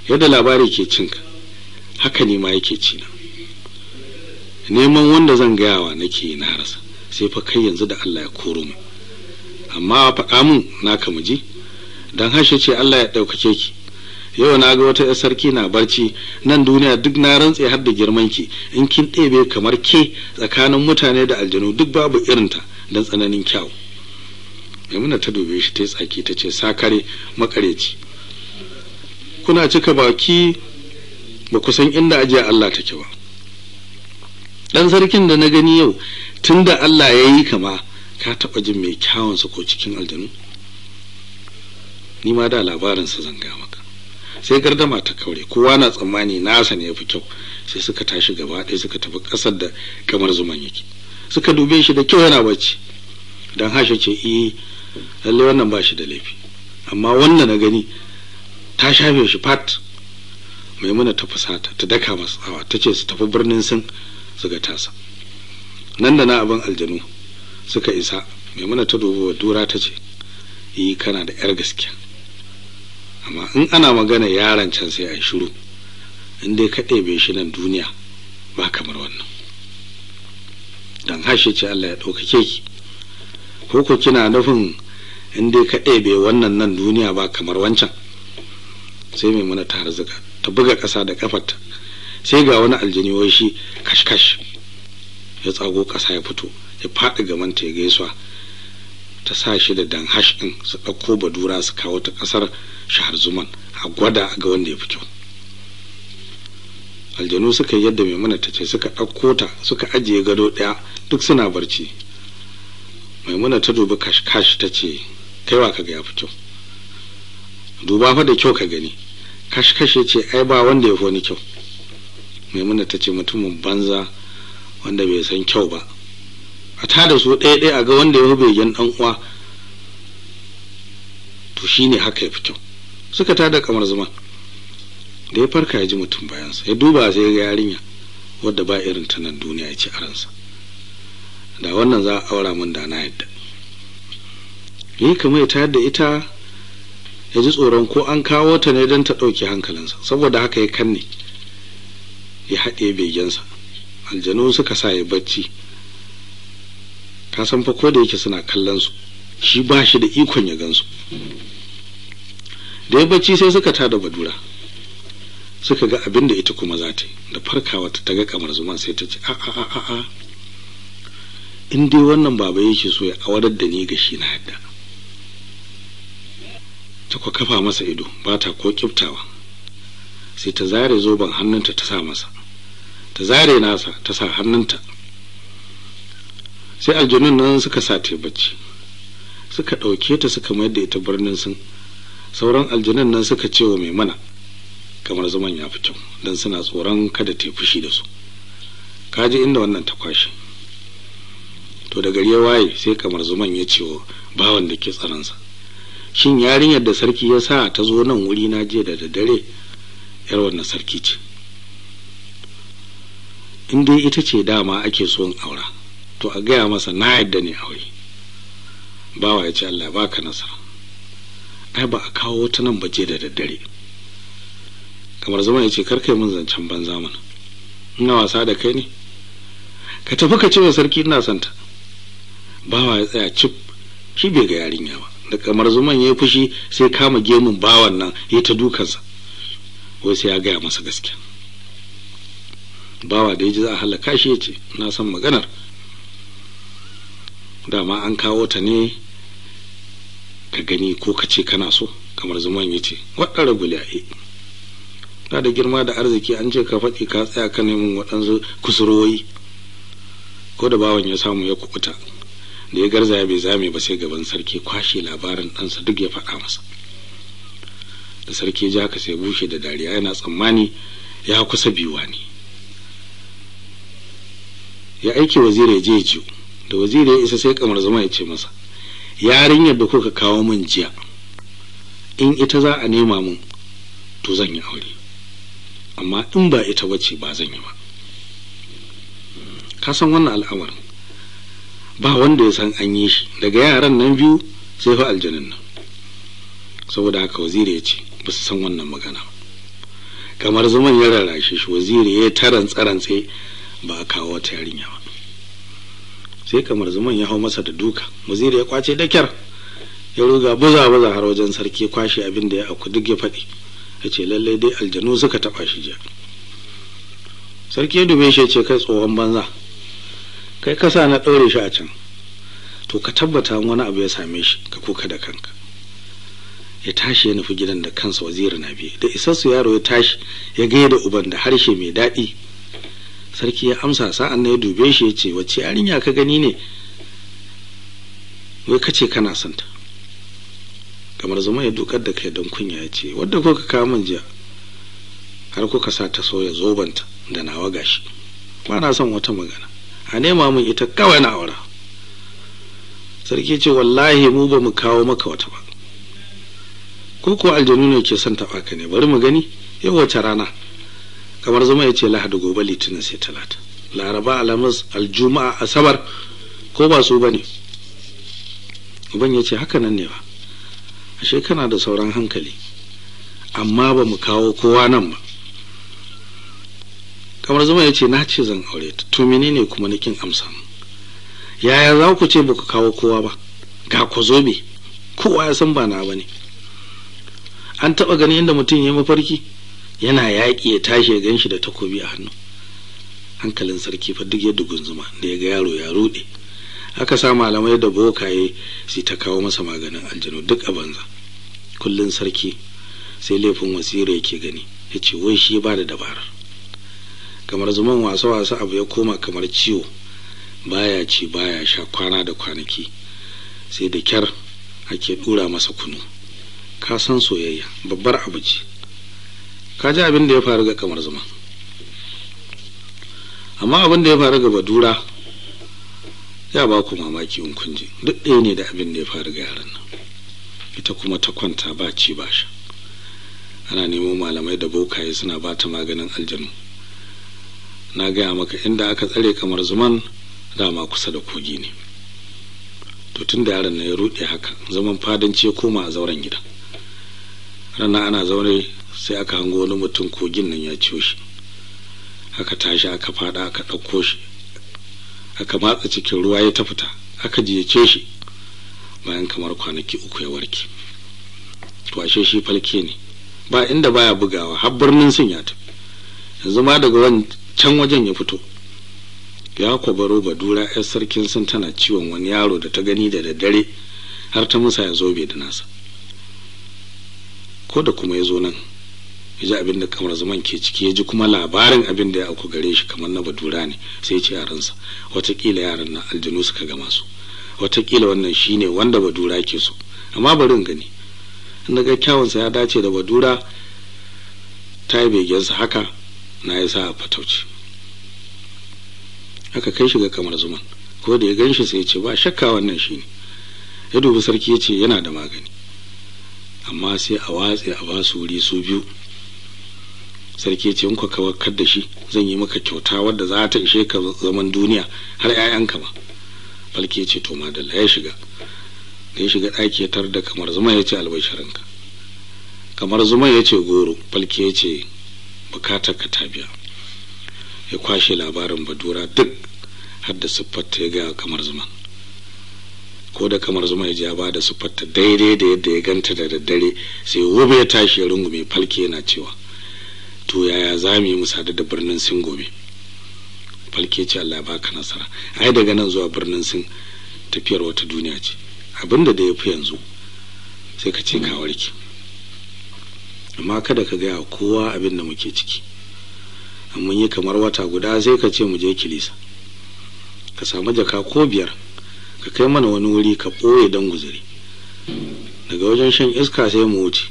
yadda labari ke cinka haka ni ma yake cina. Neman wanda zan gayawa nake na rasa, sai fa kai yanzu da Allah ya koro mu. Amma faɗa mun naka mu ji. Dan Hashe ce, Allah ya ɗaukake ki, yau na ga wata 'yar sarki na barci nan duniya duk na rantse har da girman ki, in kin ɗebe kamar ke tsakanin mutane da aljanu duk babu irinta don tsananin kyau. Maimuna ta dube shi ta yi tsaki ta ce, sakare makareci, kuna cika baki ba ku san inda ajiya Allah take ba. Dan sarkin da na gani yau tunda Allah ya yi kama, ka taɓa jin mai kyawunsa ko cikin aljanu? Ni ma da labarinsa zan ga maka. Sai gardama ta kaure, kowa na tsammani nasa ne yafi kyau. Sai suka tashi gaba ɗaya suka tafi ƙasar da Kamar Zuman yake. Suka dube shi da kyau yana bacci. Dan Hashe ce, eh lalle wannan ba shi da laifi, amma wannan na gani ta shafe shi fat. Maimuna ta fusata ta daka masa tsawa, ta ce su tafi birnin Sin su ga tasa. Nan da na abin aljanu suka isa. Maimuna ta dubi Badura ta ce, eh kana da yar gaskiya, amma in ana magana yaron can sai a shiru, in dai ka ɗebe shi nan duniya ba kamar wannan. Dan Hashe ce, Allah ya ɗaukake ki, ko ko kina nufin in dai ka ɗebe wannan nan duniya ba kamar wancan? Sai Maimuna ta harzuka ta buga ƙasa da kafarta Sai ga wani aljani wai shi kashkash ya tsago ƙasa ya fito ya faɗi gaban ta ya gaisuwa. Ta sa shi da danhash ɗin su ɗauko badura su kawo ta ƙasar Shahar Zuman a gwada ga wanda ya fi kyau. Aljanu suka yi yadda Maimuna ta ce, suka ɗauko ta suka ajiye gado ɗaya, duk suna barci. Maimuna ta dubi kashkash ta ce, kai wa kaga ya fi kyau? Duba fa da kyau ka gani. Kashkash ya ce, ai ba wanda ya fi wani kyau. Maimuna ta ce, mutumin banza wanda bai san kyau ba, a tada su ɗaya ɗaya a ga wanda ya fi begen ɗan uwa, to shine haka ya fi kyau. Suka tada Kamar Zuma. Da ya farka ya ji mutum bayansa, ya duba sai ya ga yarinya wadda ba irin ta nan duniya. Ya ce a ransa, da wannan za a aura min da na yadda. Yi kamar ya tayar da ita, ya ji tsoron ko an kawo ta ne don ta ɗauke hankalinsa, saboda haka ya kanne ya haɗe begensa. Aljanu suka sa ya bacci. Ka san fa ko da yake suna kallon su, shi ba shi da ikon ya gansu. Da ya bacci sai suka tada badura, suka ga abin da ita kuma za ta yi. Da farkawa ta ga Kamar Zuman sai ta ce, a a a a, in dai wannan baba yake so ya awarar da ni ga shi na yadda. Ta kwa kafa masa ido, ba ta ko kiftawa. Sai ta zare zoben hannunta ta sa masa, ta zare nasa ta sa hannunta. Sai aljanun nan suka sa ta bacci, suka ɗauke ta suka mayar da ita birnin Sun. Sauran aljanun nan suka ce wa Maimuna Kamar Zuman ya fi kyau, don suna tsoron kada ta fushi da su. Kaji inda wannan ta kwashe. To da gari ya waye sai Kamar Zuman ya ce wa bawan da ke tsaronsa, shin yarinyar da sarki ya sa ta zo nan wuri na jiya da daddare yar wannan sarki ce? In dai ita ce dama ake son aura, to a gaya masa na yadda ne aure. Bawa ya ce, Allah baka nasara, ai ba a kawo wata nan baje da daddare. Kamar Zuman ya ce, kar kai mun zancen banza mana, ina wasa da kai ne? Ka tafi ka ce wa sarki ina son ta. Bawa ya tsaya cif, shi bai ga yarinya ba. Da Kamar Zuman ya fushi sai kama gemun bawan nan ya ta dukansa, wai sai ya gaya masa gaskiya. Bawa da ya ji za a halaka shi ya ce, na san maganar, dama an kawo ta ne ka gani ko ka ce kana so. Kamar Zuman ya ce, waɗanda guliyaye da da girma da arziki an ce ka faɗi ka tsaya ka neman waɗansu kusurwoyi. Ko da bawan ya samu ya kubuta, da ya garzaya bai zame ba sai gaban sarki, kwashe labarin ɗansa duk ya faɗa masa. Da sarki ya haka sai bushe da dariya, yana tsammani ya kusa biyuwa ne. Ya aiki waziri ya je ya jiyo. Da waziri ya isa sai Kamar Zuma ya ce masa, yarinyar da kuka kawo min jiya, in ita za a nema min to zan yi aure, amma in ba ita bace ba zan yi ba. Ka san wannan al'amarin ba wanda ya san an yi shi daga yaran nan biyu sai fa aljanin nan. Saboda haka waziri ya ce ba su san wannan magana ba. Kamar Zuman ya rarrashe shi, waziri ya tarantsa-rantse ba a kawo wata yarinya ba. Sai Kamar Zuman ya hau masa da duka, waziri ya kwace da kyar, ya ruga buza buza har wajen sarki, kwashe abin da ya aku duk ya faɗi. Ya ce lallai dai aljanu suka taɓa shi jiya. Sarki ya dube shi ya ce, kai tsohon banza, kai kasa na ɗaure shi a can, to ka tabbata wani abu ya same shi ka kuka da kanka. Ya tashi ya nufi gidan da kansa, waziri na biye. Da isassu yaro ya tashi ya gaida uban da harshe mai daɗi. Sarki ya amsa, sa'an nan ya dube shi ya ce, wacce yarinya ka gani ne wai kace kana son ta? Kamar Zuma ya dukar da kai don kunya ya ce, wadda kuka kawo min jiya har kuka sa ta soya zobanta da nawa gashi, ba na son wata magana, a nema min ita kawai na aura. Sarki ce, wallahi mu ba mu kawo maka wata ba, ko ko aljanu ne ke son taɓa ka ne, bari mu gani yau wace rana. Kamar Zuma ya ce, Lahadi, gobe Litinin, sai Talata, Laraba, Alhamis, Aljuma'a, Asabar, ko ba su bane? Uban ya ce, haka nan ne ba, ashe kana da sauran hankali, amma ba mu kawo kowa nan ba. Kamar Zuma ya ce, na ce zan aure ta, to menene kuma nakin amsa mu? Yaya za ku ce ba ku kawo kowa ba? Ga ku zobe, kowa ya san ba na bane. An taɓa ganin inda mutum ya mafarki Yana yaƙi ya tashi ya ganshi da takobi a hannu. Hankalin sarki fa duk ya dugunzuma da ya ga yaro ya rude. Aka sa malamai da bokaye su ta kawo masa maganin aljanu duk a banza. Kullun sarki sai laifin wasira yake gani, yace wai shi ba da dabarar. Kamar zuman wasa wasa abu ya koma kamar ciwo, baya ci baya sha kwana da kwanaki, sai da kyar ake dura masa kunu. Ka san soyayya babbar abu ce. Ka ji abin da ya faru ga kamar zuma. Amma abin da ya faru ga Badura ya ba ku mamaki in kun ji, duk ɗaya ne da abin da ya faru ga yaran nan. Ita kuma ta kwanta ba ci ba sha. Ana nemo malamai da bokaye suna ba ta maganin aljanu. Na gaya maka inda aka tsare kamar zuman dama kusa da kogi ne. To tun da yaron nan ya ruɗe haka, zaman fadanci ya koma a zauren gida. Ranar ana zaune sai aka hango wani mutum kogin nan ya ciyo shi. Aka tashi aka fada aka ɗauko shi, aka matsa cikin ruwa ya ta fita, aka jiyece shi. Bayan kamar kwanaki 3 ya warke. To ashe shi falke ne, ba inda baya bugawa, har birnin Sin ya tafi. Yanzu ma daga wancan wajen ya fito. Ya kwabaro Badura yar sarkin Sin tana ciwon wani yaro da ta gani da daddare, har ta musa ya zobe da nasa. Ko da kuma ya zo nan ya ji abin da kamar zaman ke ciki, ya ji kuma labarin abin da ya auku gare shi kamar na Badura ne, sai ya ce yaransa watakila yaran nan aljanu suka gama su, watakila wannan shine wanda Badura ke so, amma bari in gani. In daga kyawunsa ya dace da Badura, ta yi begensa haka na ya sa a fatauci. Aka kai shi ga kamar zuman. Ko da ya gan shi sai ya ce ba shakka wannan shine. Ya dubi sarki ya ce yana da magani, amma sai a watse a ba su wuri su biyu. Sarki ya ce in ka warkar da shi zan yi maka kyauta wadda za ta ishe ka zaman duniya har 'ya'yanka ma. Falke ya ce to madalla. Ya shiga. Da ya shiga ɗaki ya tar da kamar zuma ya ce albashirinka. Kamar zuma ya ce goro. Falke ya ce bukatar ka ta biya. Ya kwashe labarin Badura duk har da siffarta ya gaya kamar zuma. Ko da kamar zuma ya ji ya ba da siffarta daidai da yadda ya ganta da daddare, sai wube ya tashi ya rungume falke yana cewa to yaya za mu yi mu sadu da birnin Sin gobe? Falke ce Allah ya baka nasara, ai daga nan zuwa birnin Sin tafiyar wata duniya ce, abinda da ya fi yanzu sai ka ce ka warke, amma kada ka gaya kowa abin da muke ciki. Mun yi kamar wata guda sai ka ce mu je kilisa, ka samu jaka ko 5 ka kai mana wani wuri ka ɓoye don guzuri, daga wajen shan iska sai mu wuce.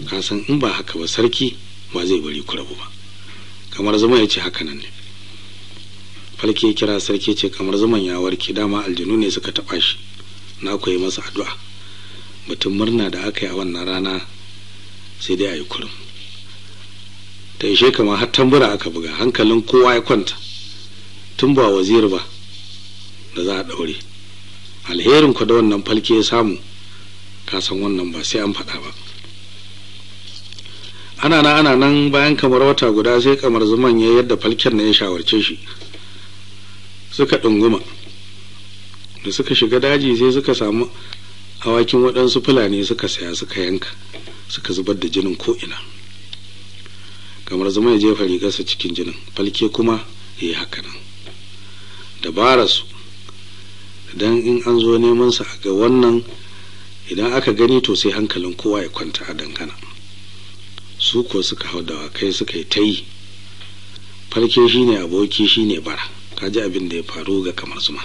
Ka san in ba haka ba sarki ba zai bari ku rabu ba. Kamar zuma ya ce haka nan ne. Falke ya kira sarki ce kamar zuman ya warke, dama aljanu ne suka taɓa shi, na koyi masa addu'a. Batun murna da aka yi a wannan rana sai dai a yi kurum. Ta ishe kama har tambura aka buga, hankalin kowa ya kwanta, tun ba wazir ba da za a ɗaure. Alherin ku da wannan falke ya samu, ka san wannan ba sai an faɗa ba. Ana nan ana nan bayan kamar wata guda sai kamar zuman ya yadda falken na ya shawarce shi. Suka ɗunguma. Da suka shiga daji sai suka samu awakin waɗansu fulani suka saya suka yanka, suka zubar da jinin ko'ina. Kamar zuma ya jefa rigarsa cikin jinin, falke kuma ya yi haka nan. Dabararsu, idan in an zo neman sa ga wannan, idan aka gani to sai hankalin kowa ya kwanta a dangana. Su ko suka hau dawakai suka yi ta yi. Falke shine aboki shine bara. Ka ji abin da ya faru ga kamar zuma.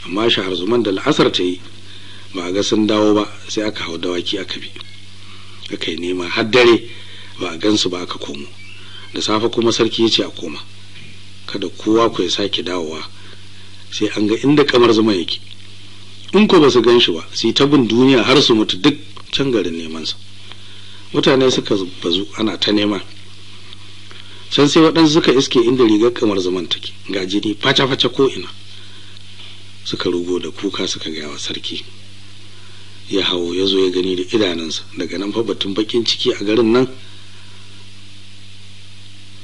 Amma shahar zuman da la'asar ta yi ba a ga sun dawo ba, sai aka hau dawaki aka bi, aka yi nema har dare ba a gansu ba, aka komo. Da safe kuma sarki ya ce a koma, kada kowa ku ya sake dawowa sai an ga inda kamar zuma yake. In ko ba su gan shi ba su yi ta bin duniya har su mutu duk can garin neman sa. Mutane suka bazu ana ta nema. Can sai waɗansu suka iske inda rigar kamar zaman take, ga jini faca-faca ko ina. Suka rugo da kuka suka gaya wa sarki. Ya hawo ya zo ya gani da idanunsa. Daga nan fa batun bakin ciki a garin nan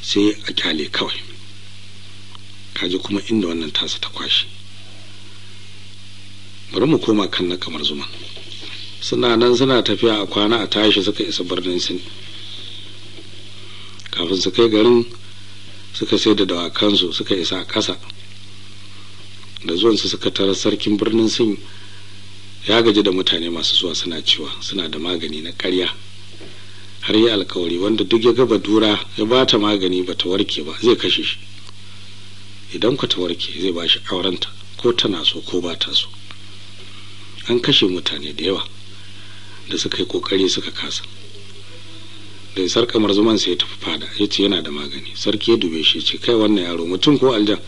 sai a kyale kawai. Kaji kuma inda wannan tasa ta kwashe. Bari mu koma kan na kamar zuman. Suna nan suna tafiya a kwana a tashi suka isa birnin Sin. Kafin su kai garin suka sai da dawakansu suka isa a ƙasa. Da zuwansu suka tarar sarkin birnin Sin ya gaji da mutane masu zuwa suna cewa suna da magani na ƙarya. Har yi alkawari wanda duk ya ga Badura ya ba ta magani ba ta warke ba zai kashe shi. Idan ku ta warke zai ba shi aurenta ko tana so ko ba ta so. An kashe mutane da yawa da suka yi kokari suka kasa. Da isar Kamar Zuman sai ya tafi fada, ya ce yana da magani. Sarki ya dube shi ce, kai wannan yaro mutum ko aljan?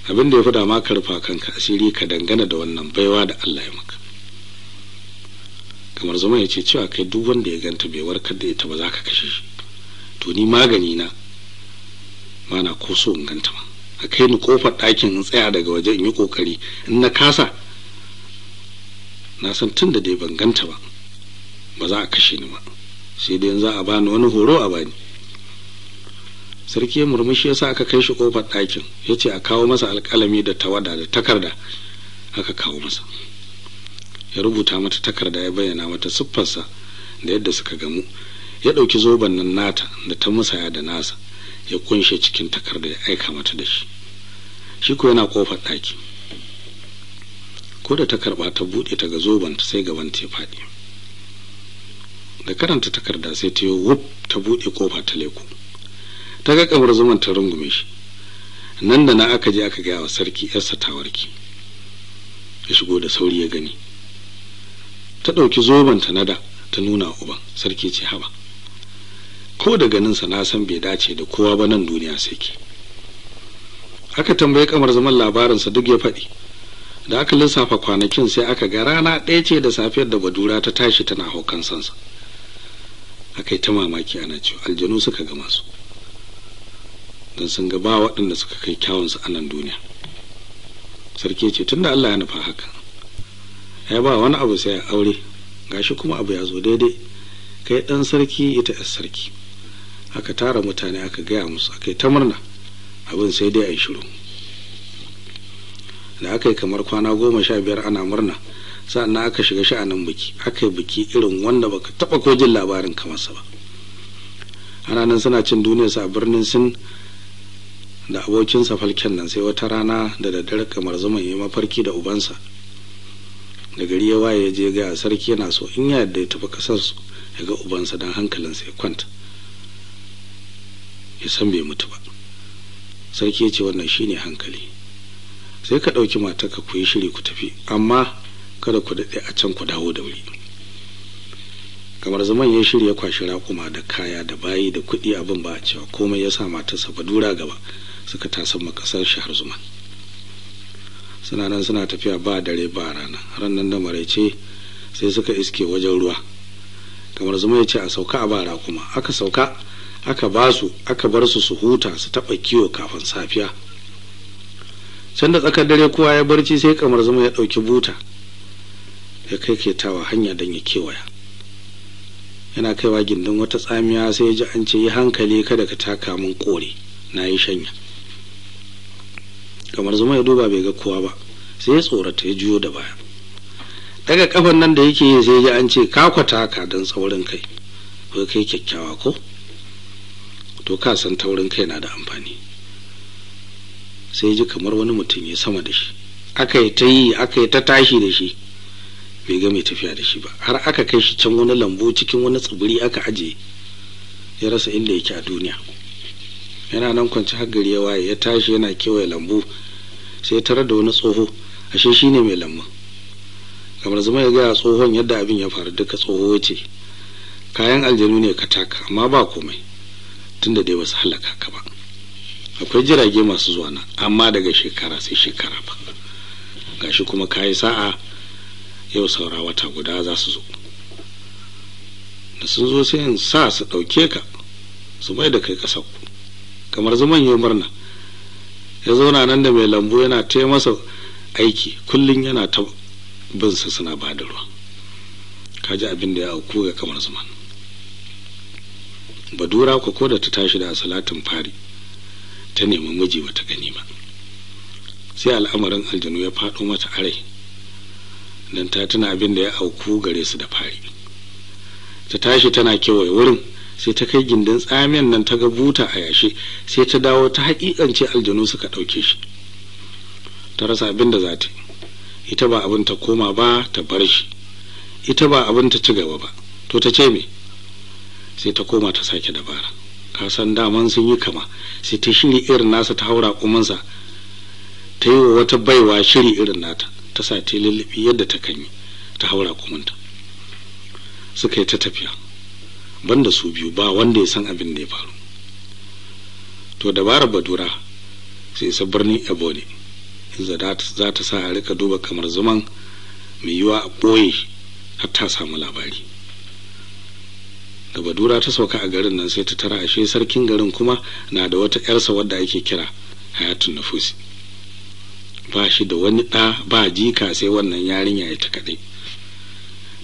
Abin da ya fi dama ka rufa kanka asiri ka dangana da wannan baiwa da Allah ya maka. Kamar Zuman ya ce, cewa kai duk wanda ya ganta bai warkar da ita ba za ka kashe shi. To ni magani na mana ko so in ganta ma, a kai ni kofar ɗakin in tsaya daga waje in yi kokari, in na kasa na san tun da dai ban ganta ba ba za a kashe ni ba, sai dai za a bani wani horo a bani. Sarki ya murmushi ya sa aka kai shi kofar ɗakin, ya ce a kawo masa alƙalami da tawada da takarda. Aka kawo masa, ya rubuta mata takarda, ya bayyana mata siffarsa da yadda suka gamu. Ya ɗauki zoben nan nata da ta musaya da nasa, ya kunshe cikin takarda ya aika mata da shi. Shi ko yana kofar ɗaki. Ko da ta karɓa ta buɗe ta ga zoben ta, sai gaban ta ya faɗi. Da karanta takarda sai ta yi wuf ta buɗe kofa ta leko. Ta ga Kamar Zuman ta rungume shi. Nan da na aka je aka gaya wa sarki yarsa ta warke. Ya shigo da sauri ya gani. Ta ɗauki zoben ta nada ta nuna uban. Sarki ce, haba, ko da ganinsa na san bai dace da kowa ba nan duniya sai ke. Aka tambayi Kamar Zuman labarinsa duk ya faɗi. Da aka lissafa kwanakin sai aka ga rana ɗaya ce da safiyar da Badura ta tashi tana haukan sansa. Aka yi ta mamaki ana cewa aljanu suka gama su, don sun ga ba waɗanda suka kai kyawunsu a nan duniya. Sarki ce, tunda Allah ya nufa haka, ya ba wani abu sai ya aure, gashi kuma abu ya zo daidai, kai ɗan sarki ita ‘yar sarki. Aka tara mutane aka gaya musu, aka yi ta murna, abin sai dai a yi shiru. Da aka yi kamar kwana 15 ana murna, sa'annan aka shiga sha'anin biki. Aka yi biki irin wanda baka taɓa ko jin labarin kamarsa ba. Ana nan suna cin duniyarsa a birnin Sin da abokinsa falken nan. Sai wata rana da daddare Kamar Zuman ya mafarki da ubansa. Da gari ya waye ya je ga sarki yana so in ya yarda ya tafi kasar su ya ga ubansa dan hankalinsa ya kwanta, ya san bai mutu ba. Sarki ya ce, wannan shine hankali, sai ka ɗauki matarka ku yi shiri ku tafi, amma kada ku daɗe a can, ku dawo da wuri. Kamar Zuman ya shirya kwashi raƙuma da kaya da bayi da kuɗi, abin ba a cewa komai, ya sa matarsa Badura gaba suka tasan makasar Shahar Zuman. Suna nan suna tafiya ba dare ba rana. Ran nan da maraice sai suka iske wajen ruwa. Kamar Zuman ya ce a sauka a ba raƙuma. Aka sauka aka ba su, aka bar su su huta su taɓa kiwo kafin safiya. Can da tsakar dare kowa ya barci, sai Kamar Zuman ya ɗauki buta ya kai ketawa hanya don ya kewaya. Yana kaiwa gindin wata tsamiya sai ya ji an ce, yi hankali kada ka taka min kore, na yi shanya. Kamar Zuma ya duba bai ga kowa ba, sai ya tsorata ya juyo da baya. Daga kafan nan da yake yi sai ya ji an ce, ka kwata ka don tsaurin kai, ko kai kyakkyawa ko? To ka san taurin kai na da amfani. Sai ya ji kamar wani mutum ya sama da shi. Aka yi ta yi, aka yi ta tashi da shi, bai ga mai tafiya da shi ba, har aka kai shi can wani lambu cikin wani tsibiri aka aje, ya rasa inda yake a duniya. Yana nan kwanci har gari ya waye, ya tashi yana kewaye lambu, sai ya tarar da wani tsoho, ashe shine mai lambun. Kamar Zuma ya gaya tsohon yadda abin ya faru duka. Tsoho ya ce, kayan aljanu ne ka taka, amma ba komai, tunda dai basu halaka ka ba. Akwai jirage masu zuwa nan, amma daga shekara sai shekara ba. Gashi kuma kayi sa'a, yau saura wata guda za su zo. Da sun zo sai in sa su ɗauke ka su mai da kai ƙasar ku. Kamar Zuman ya murna, ya zauna nan da mai lambu yana ta masa aiki, kullum yana ta bin sa suna ba da ruwa. Kaji abin da ya auku ga Kamar Zuman. Badura ko da ta tashi da salatin fari ta nemi miji bata gani ba, sai al'amarin aljanu ya faɗo mata a rai. Don ta tuna abin da ya auku gare su da fari. Ta tashi tana kewaye wurin, sai ta kai gindin tsamiyan nan ta ga buta a yashe, sai ta dawo ta hakikance aljanu suka ɗauke shi. Ta rasa abin da za ta yi. Ita ba abin ta koma ba ta bar shi, ita ba abin ta ci gaba ba, to ta ce me? Sai ta koma ta sake dabara. Ka san daman sun yi kama, sai ta shiri irin nasa ta haura kumansa, ta yi wa wata baiwa shiri irin nata, ta sa ta lullubi yadda ta kan yi, ta haura kumanta. Suka yi ta tafiya, banda su biyu ba wanda ya san abin da ya faru. To dabarar Badura sai isa birnin Ebony, inda za ta sa a rika duba kamar zuman, mai yiwa a ɓoye har ta samu labari. Da Badura ta sauka a garin nan sai ta tara ashe sarkin garin kuma na da wata ƴarsa wadda ake kira Hayatun Nufusi. Ba shi da wani ɗa ba jika sai wannan yarinya ita kaɗai.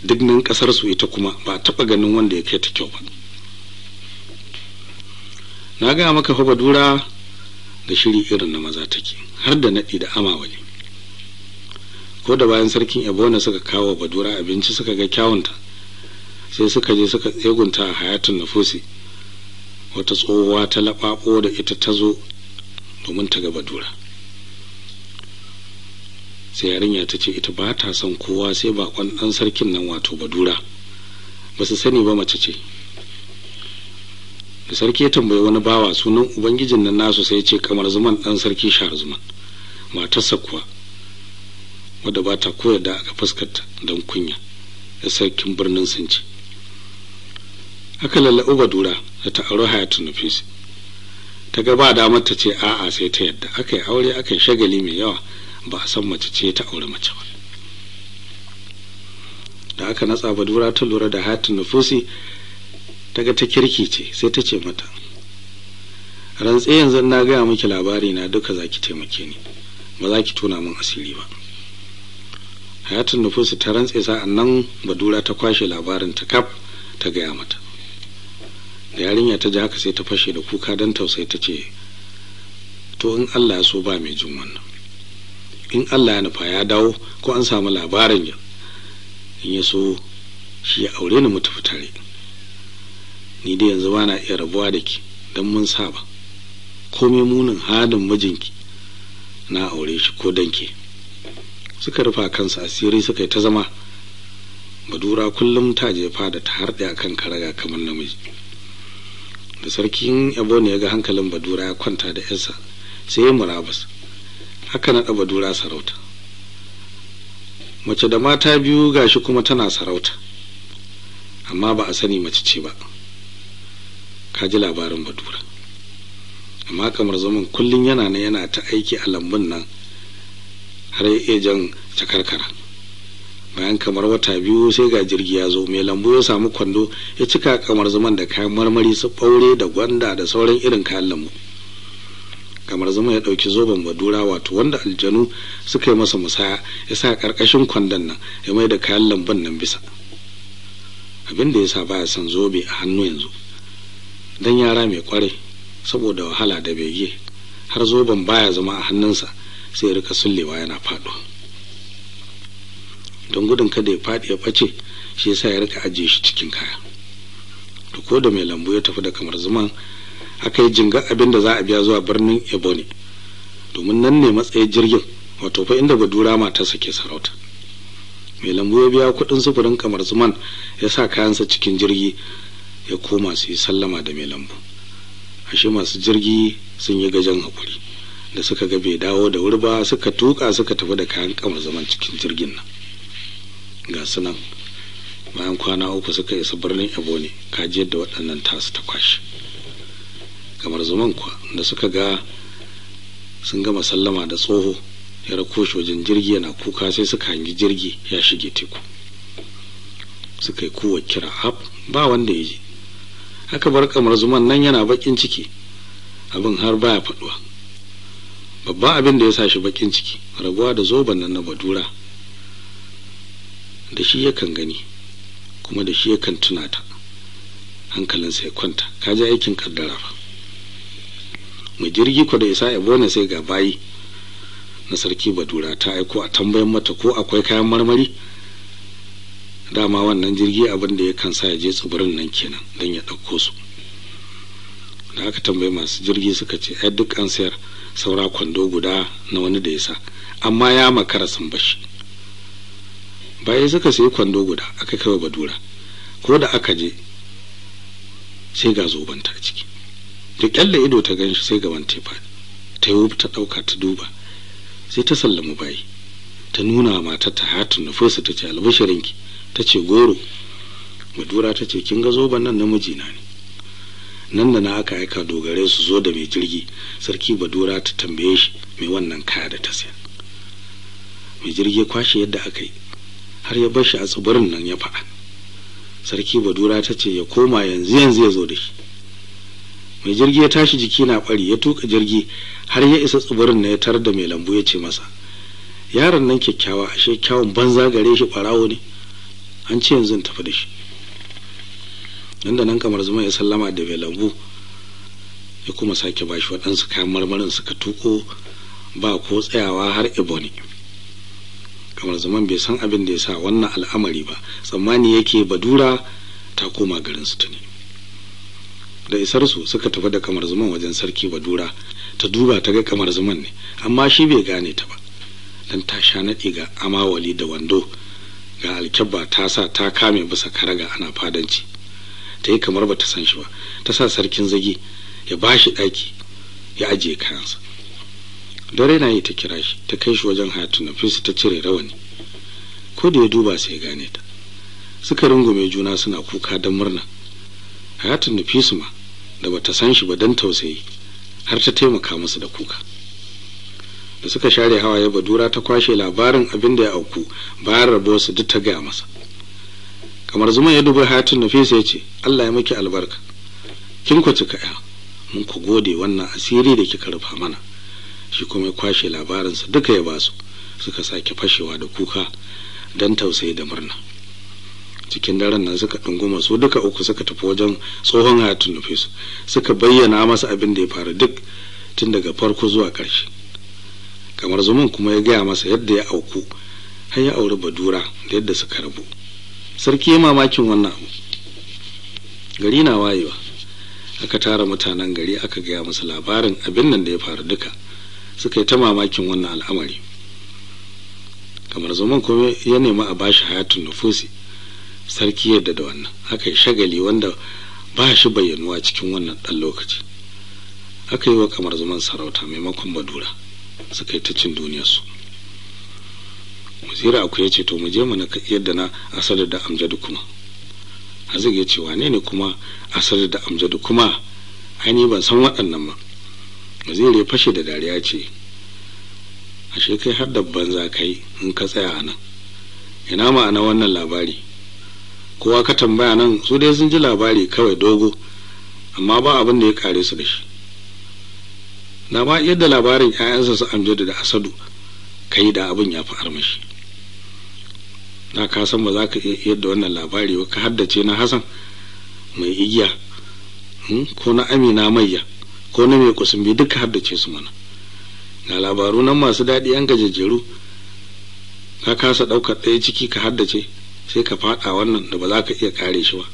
Duk nan ƙasar su ita kuma ba taɓa ganin wanda ya kai ta kyau ba. Na gaya maka fa Badura da shiri irin na maza take, har da naɗi da amawali. Ko da bayan sarkin Ebona suka kawo Badura abinci suka ga kyawunta, sai suka je suka tsegunta a Hayatun Nufusi. Wata tsohuwa ta laɓaɓo da ita ta zo domin ta ga Badura. Sai yarinya ta ce ita ba ta son kowa sai bakon ɗan sarkin nan wato Badura. Ba su sani ba mace ce. Da sarki ya tambayi wani bawa sunan ubangijin nan nasu, sai ya ce kamar zuman ɗan sarki Shahar Zuman. Matarsa kuwa wadda ba ta koyar da aka fuskarta don kunya, da sarkin birnin sun ce. Aka lallaɓi Badura da ta auri Hayatun Nufusi. Ta ga ba damar ta ce a'a, sai ta yadda. Aka yi aure, aka yi shagali mai yawa, ba a san mace ce ta auri mace ba. Da aka natsa Badura ta lura da Hayatun Nufusi, ta ga ta kirki ce, sai ta ce mata, rantse yanzu na gaya miki labari na duka za ki taimake ni, ba za ki tona min asiri ba. Hayatun Nufusi ta rantse, sa'an nan Badura ta kwashe labarin ta kaf ta gaya mata. Da yarinya ta ji haka sai ta fashe da kuka don tausayi, ta ce to in Allah ya so ba mai jin wannan, in Allah ya nufa ya dawo ko an samu labarin ya, in ya so shi ya aure ni mu tafi tare. Ni dai yanzu ba na iya rabuwa da ki don mun saba, komai munin halin mijinki na aure shi ko danke. Suka rufa kansu asiri suka yi ta zama. Badura kullum ta je fada ta harɗe a kan karaga kamar namiji. Da sarkin Ebony ya ga hankalin Badura ya kwanta da yarsa, sai ya murabus. Haka naɗa Badura sarauta. Mace da mata biyu gashi kuma tana sarauta, amma ba a sani mace ce ba. Ka ji labarin Badura. Amma kamar zaman kullum yana nan yana ta aiki a lambun nan har ya iya jan cakarkara. Bayan kamar wata biyu sai ga jirgi ya zo, mai lambu ya samu kwando ya cika kamar zaman da kayan marmari su ɓaure da gwanda da sauran irin kayan lambu. Kamar zaman ya ɗauki zoben Badura, wato wanda aljanu suka yi masa musaya, ya sa ƙarƙashin kwandon nan ya mai da kayan lambun nan bisa. Abin da ya sa baya son zobe a hannu yanzu, dan yara mai kware saboda wahala da bege, har zoben baya zama a hannunsa, sai ya rika sullewa yana faɗo. Don gudun kada ya faɗi ya ɓace, shi yasa ya rika ajiye shi cikin kaya. To ko da mai lambu ya tafi da kamar zuman, aka yi jinga abin da za a biya zuwa birnin Ebony, domin nan ne matsayin jirgin, wato fa inda Badura matarsa ke sarauta. Mai lambu ya biya kuɗin sufurin kamar zuman, ya sa kayansa cikin jirgi, ya koma su yi sallama da mai lambu. Ashe masu jirgi sun yi gajen hakuri, da suka ga bai dawo da wuri ba, suka tuka suka tafi da kayan kamar zaman cikin jirgin nan. Ga su nan bayan kwana uku suka isa birnin Ebony, kaji yadda waɗannan tasu ta kwashe. Kamar zaman kuwa da suka ga sun gama sallama da tsoho, ya rako shi wajen jirgi yana kuka, sai suka hangi jirgi ya shige teku. Suka yi kuwa kira ab, ba wanda ya ji. Aka bar kamar zuman nan yana bakin ciki, abin har baya faduwa. Babban abin da ya sa shi bakin ciki, rabuwa da zoben nan na Badura, da shi yakan gani kuma da shi yakan tuna ta, hankalinsa ya kwanta. Ka ji aikin kaddara fa. Mai jirgi ko da isa Ebony, sai ga bayi na sarki Badura ta aiko a tambayan mata ko akwai kayan marmari. Dama wannan jirgi abin da ya kan sa ya je tsibirin nan kenan don ya ɗauko su. Da aka tambayi masu jirgi suka ce ai duk an sayar, saura kwando guda na wani da ya sa, amma ya makara sun bashi. Bayan suka sayi kwando guda aka kai wa Badura, ko da aka je sai ga zobanta a ciki. Da kyalle ido ta ganshi sai gaban ta faɗi, ta yi ta ɗauka ta duba, sai ta sallama bayi, ta nuna matar ta Hatun Nufusu ta ce albishirinki, ta ce goro. Badura ta ce kin ga zoban nan namijina ne. Nan da na aka aika dogare su zo da mai jirgi. Sarki Badura ta tambaye shi mai wannan kaya da ta saya. Mai jirgi kwashe yadda aka yi har ya bar shi a tsibirin nan ya faɗa. Sarki Badura ta ce ya koma yanzu yanzu ya zo da shi. Mai jirgi ya tashi jiki na bari, ya tuka jirgi har ya isa tsibirin na ya tarar da mai lambu ya ce masa yaron nan kyakkyawa, ashe kyawun banza gare shi, ɓarawo ne, an ce yanzu in tafi da shi. Nan da nan kamar zuma ya sallama da mai lambu ya kuma sake bashi waɗansu kayan marmarin suka tuko ba ko tsayawa har Ebony. Kamar zaman bai san abin da ya sa wannan al'amari ba, tsammani yake Badura ta koma garin su tuni. Da isar su suka tafi da kamar zaman wajen sarki Badura, ta duba ta ga kamar zaman ne, amma shi bai gane ta ba, dan ta sha naɗi ga amawali da wando, ga alkyabba ta sa ta kame bisa karaga ana fadanci. Ta yi kamar bata san shi ba, ta sa sarkin zagi ya bashi ɗaki ya ajiye kayansa. Dare na yi ta kira shi, ta kai shi wajen Hayatu Nafisu ta cire rawani. Ko da ya duba sai ya gane ta. Suka rungume juna suna kuka don murna. Hayatu Nafisu ma da bata san shi ba don tausayi har ta taimaka musu da kuka. Da suka share hawaye, Badura ta kwashe labarin abin da ya auku bayan rabuwarsu duk ta gaya masa. Kamar zuma ya dubi Hayatu Nafisu ya ce Allah ya miki albarka, kin ku cika ya, mun ku gode wannan asiri da kika rufa mana. Shi kuma ya kwashe labarinsa duka ya basu, suka sake fashewa da kuka don tausayi da murna. Cikin daren nan suka ɗunguma su duka uku suka tafi wajen tsohon Hayatu Nafisu, suka bayyana masa abin da ya faru duk tun daga farko zuwa ƙarshe. Kamar zuman kuma ya gaya masa yadda ya auku har ya auri Badura da yadda suka rabu. Sarki ya mamakin wannan abu. Gari na wayewa, aka tara mutanen gari aka gaya masa labarin abin nan da ya faru duka, suka yi ta mamakin wannan al'amari. Kamar zaman kuma ya nemi a bashi Hayatun Nufusi, sarki yadda da wannan aka yi shagali wanda ba shi bayyanuwa cikin wannan ɗan lokaci. Aka yi wa kamar zaman sarauta maimakon Badura, suka yi ta cin duniyarsu. Waziri Aku ya ce to mu je mu na yadda na Asadu da Amjadu kuma. Hazik ya ce wane ne kuma Asadu da Amjadu kuma? Ai ni ban san waɗannan ba. Waziri ya fashe da dariya ce ashe kai har da banza kai in ka tsaya a nan. Ina ma'ana wannan labari? Kowa ka tambaya nan su dai sun ji labari kawai dogo, amma ba abin da ya kare su da shi. Na ma yadda labarin 'ya'yansa su Amjadu da Asadu kai da abin ya fi armashi. Na ka san ba za ka iya yadda wannan labari ba, ka haddace na Hassan mai igiya ko na Amina Mayya ko na mai kusumbi, duka haddace su mana. Ga labaru nan masu daɗi yan gajejjeru, ka kasa ɗaukar ɗaya ciki ka haddace, sai ka faɗa wannan da ba za ka iya kare shi ba,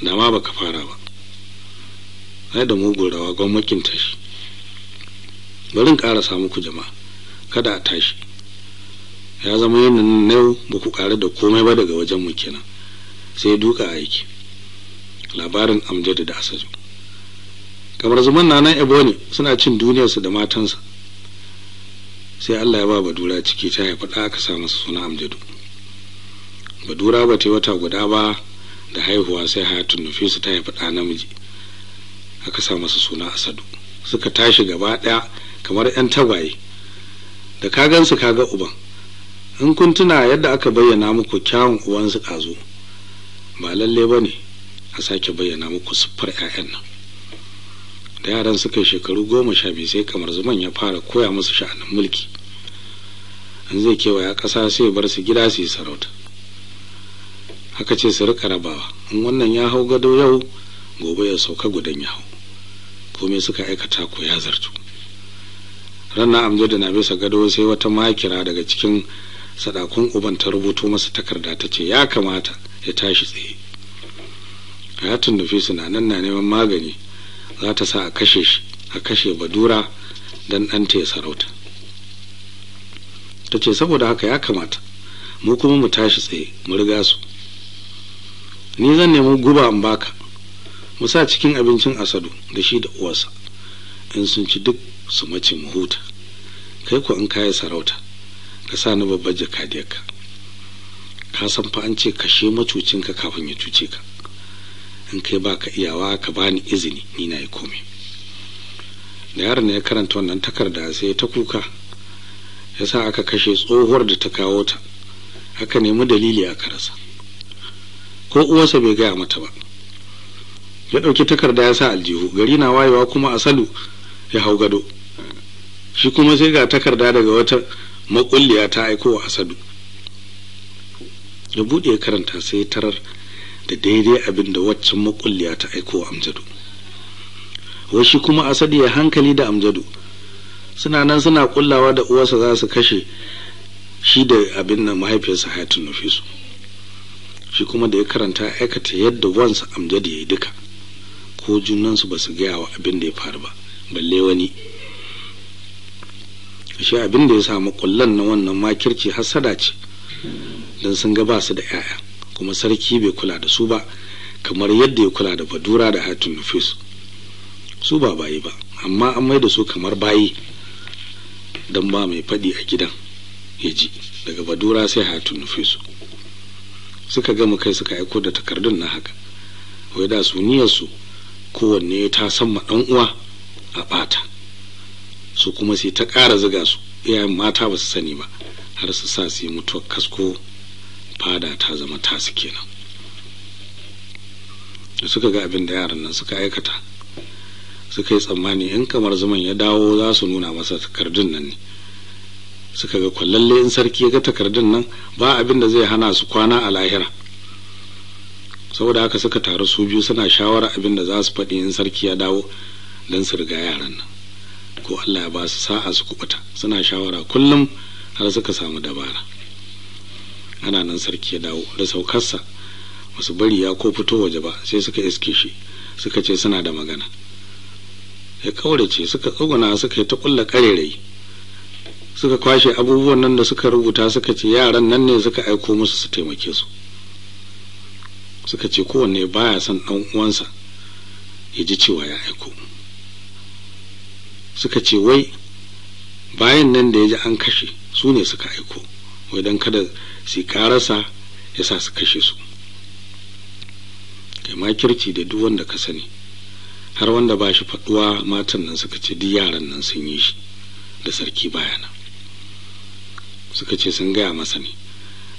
da ma ba ka fara ba. Ai da mugun rawa gwamnatin tashi. Bari in ƙarasa muku jama'a, kada a tashi. Ya zama yin na yau ba ku ƙaru da komai ba daga wajen mu kenan. Sai duka aiki. Labarin Amjadu da Asadu. Kamar zuman na nan Ebony suna cin duniyarsu da matansa. Sai Allah ya ba Badura ciki ta haifi ɗa aka sa masa suna Amjadu. Badura ba ta yi wata guda ba da haihuwa sai Hayatun Nufisu ta haifi ɗa namiji, aka sa masa suna Asadu. Suka tashi gaba ɗaya kamar 'yan tagwaye, da ka gansu ka ga uban. In kun tuna yadda aka bayyana muku kyawun uwansu ƙazo, ba lalle ba ne a sake bayyana muku siffar 'ya'yan nan. Da yaran suka yi shekaru 12 sai kamar zaman ya fara koya musu sha'anin mulki. An zai kewaya ƙasa sai bar su gida su yi sarauta. Haka ce su rika rabawa, in wannan ya hau gado yau, gobe ya sauka gudan ya hau. Komai suka aikata ko ya zartu. Ranar Amjadu na bisa gado sai wata makira daga cikin Sadakun uban ta rubuto masa takarda ta ce ya kamata ya tashi tsaye. Hayatun Nufisu na nan na neman magani, za ta sa a kashe shi, a kashe Badura don ɗanta ya sarauta. Ta ce saboda haka ya kamata mu kuma mu tashi tsaye mu riga su. Ni zan nemi guba in baka, mu sa cikin abincin Asadu da shi da uwarsa, in sun ci duk su mace mu huta. Kai ko in kayi sarauta ka sa ni babbar jakadiyarka. Ka san fa an ce kashe macucinka kafin ya cuce ka. In kai baka iyawa ka bani izini, ni na yi komai. Da yaron ya karanta wannan takarda sai ta kuka, ya sa aka kashe tsohuwar da ta kawo ta. Aka nemi dalili aka rasa, ko uwarsa bai gaya mata ba. Ya ɗauki takarda ya sa aljihu. Gari na wayewa kuma Asalu ya hau gado. Shi kuma sai ga takarda daga wata makulliya ta aiko wa Asadu. Ya buɗe ya karanta sai ya tarar da daidai abin da waccan makulliya ta aiko wa Amjadu. Wai shi kuma Asadu ya hankali da Amjadu, suna nan suna kullawa da uwarsa za su kashe shi da abin nan mahaifiyarsa Hayatun Nufisu. Shi kuma da ya karanta aikata yadda wansa Amjadu ya yi duka, ko junansu ba su gaya wa abin da ya faru ba, balle wani. Shi abin da ya samu kullan na wannan makirci hasada ce, don sun ga ba su da 'ya'ya, kuma sarki bai kula da su ba kamar yadda ya kula da Badura da Hayatun Nufisu. Su ba bayi ba, amma an mai da su kamar bayi, don ba mai faɗi a gidan ya ji, daga Badura sai Hayatun Nufisu. Suka gama kai suka aiko da takardun na haka, wai da su niyyarsu kowanne ta san ma ɗan uwa a ɓata su, kuma sai ta ƙara zuga su. Iyayen mata ba su sani ba, har su sa su yi mutuwar kasko, fada ta zama tasu kenan. Da suka ga abin da yaran nan suka aikata, suka yi tsammani in kamar zaman ya dawo za su nuna masa takardun nan ne. Suka ga kwallalle in sarki ya ga takardun nan ba abin da zai hana su kwana a lahira. Saboda haka suka taru su biyu suna shawara abin da za su faɗi in sarki ya dawo don su riga yaran nan, ko Allah ya ba su sa'a su kubuta. Suna shawara kullum har suka samu dabara. Ana nan sarki ya dawo da saukarsa, wasu bari ya ko fito waje ba, sai suka iske shi, suka ce suna da magana. Ya kaurace, suka tsuguna suka yi ta kulla karerai, suka kwashe abubuwan nan da suka rubuta, suka ce yaran nan ne suka aiko musu su taimake su. Suka ce kowanne baya son ɗan uwansa ya ji cewa ya aiko. Suka ce wai bayan nan da ya ji an kashe su ne suka aiko, wai don kada su karasa ya sa su kashe su. Kai makirci da duk wanda ka sani, har wanda ba shi faɗuwa, matan nan suka ce duk yaran nan sun yi shi da sarki bayana. Suka ce sun gaya masa ne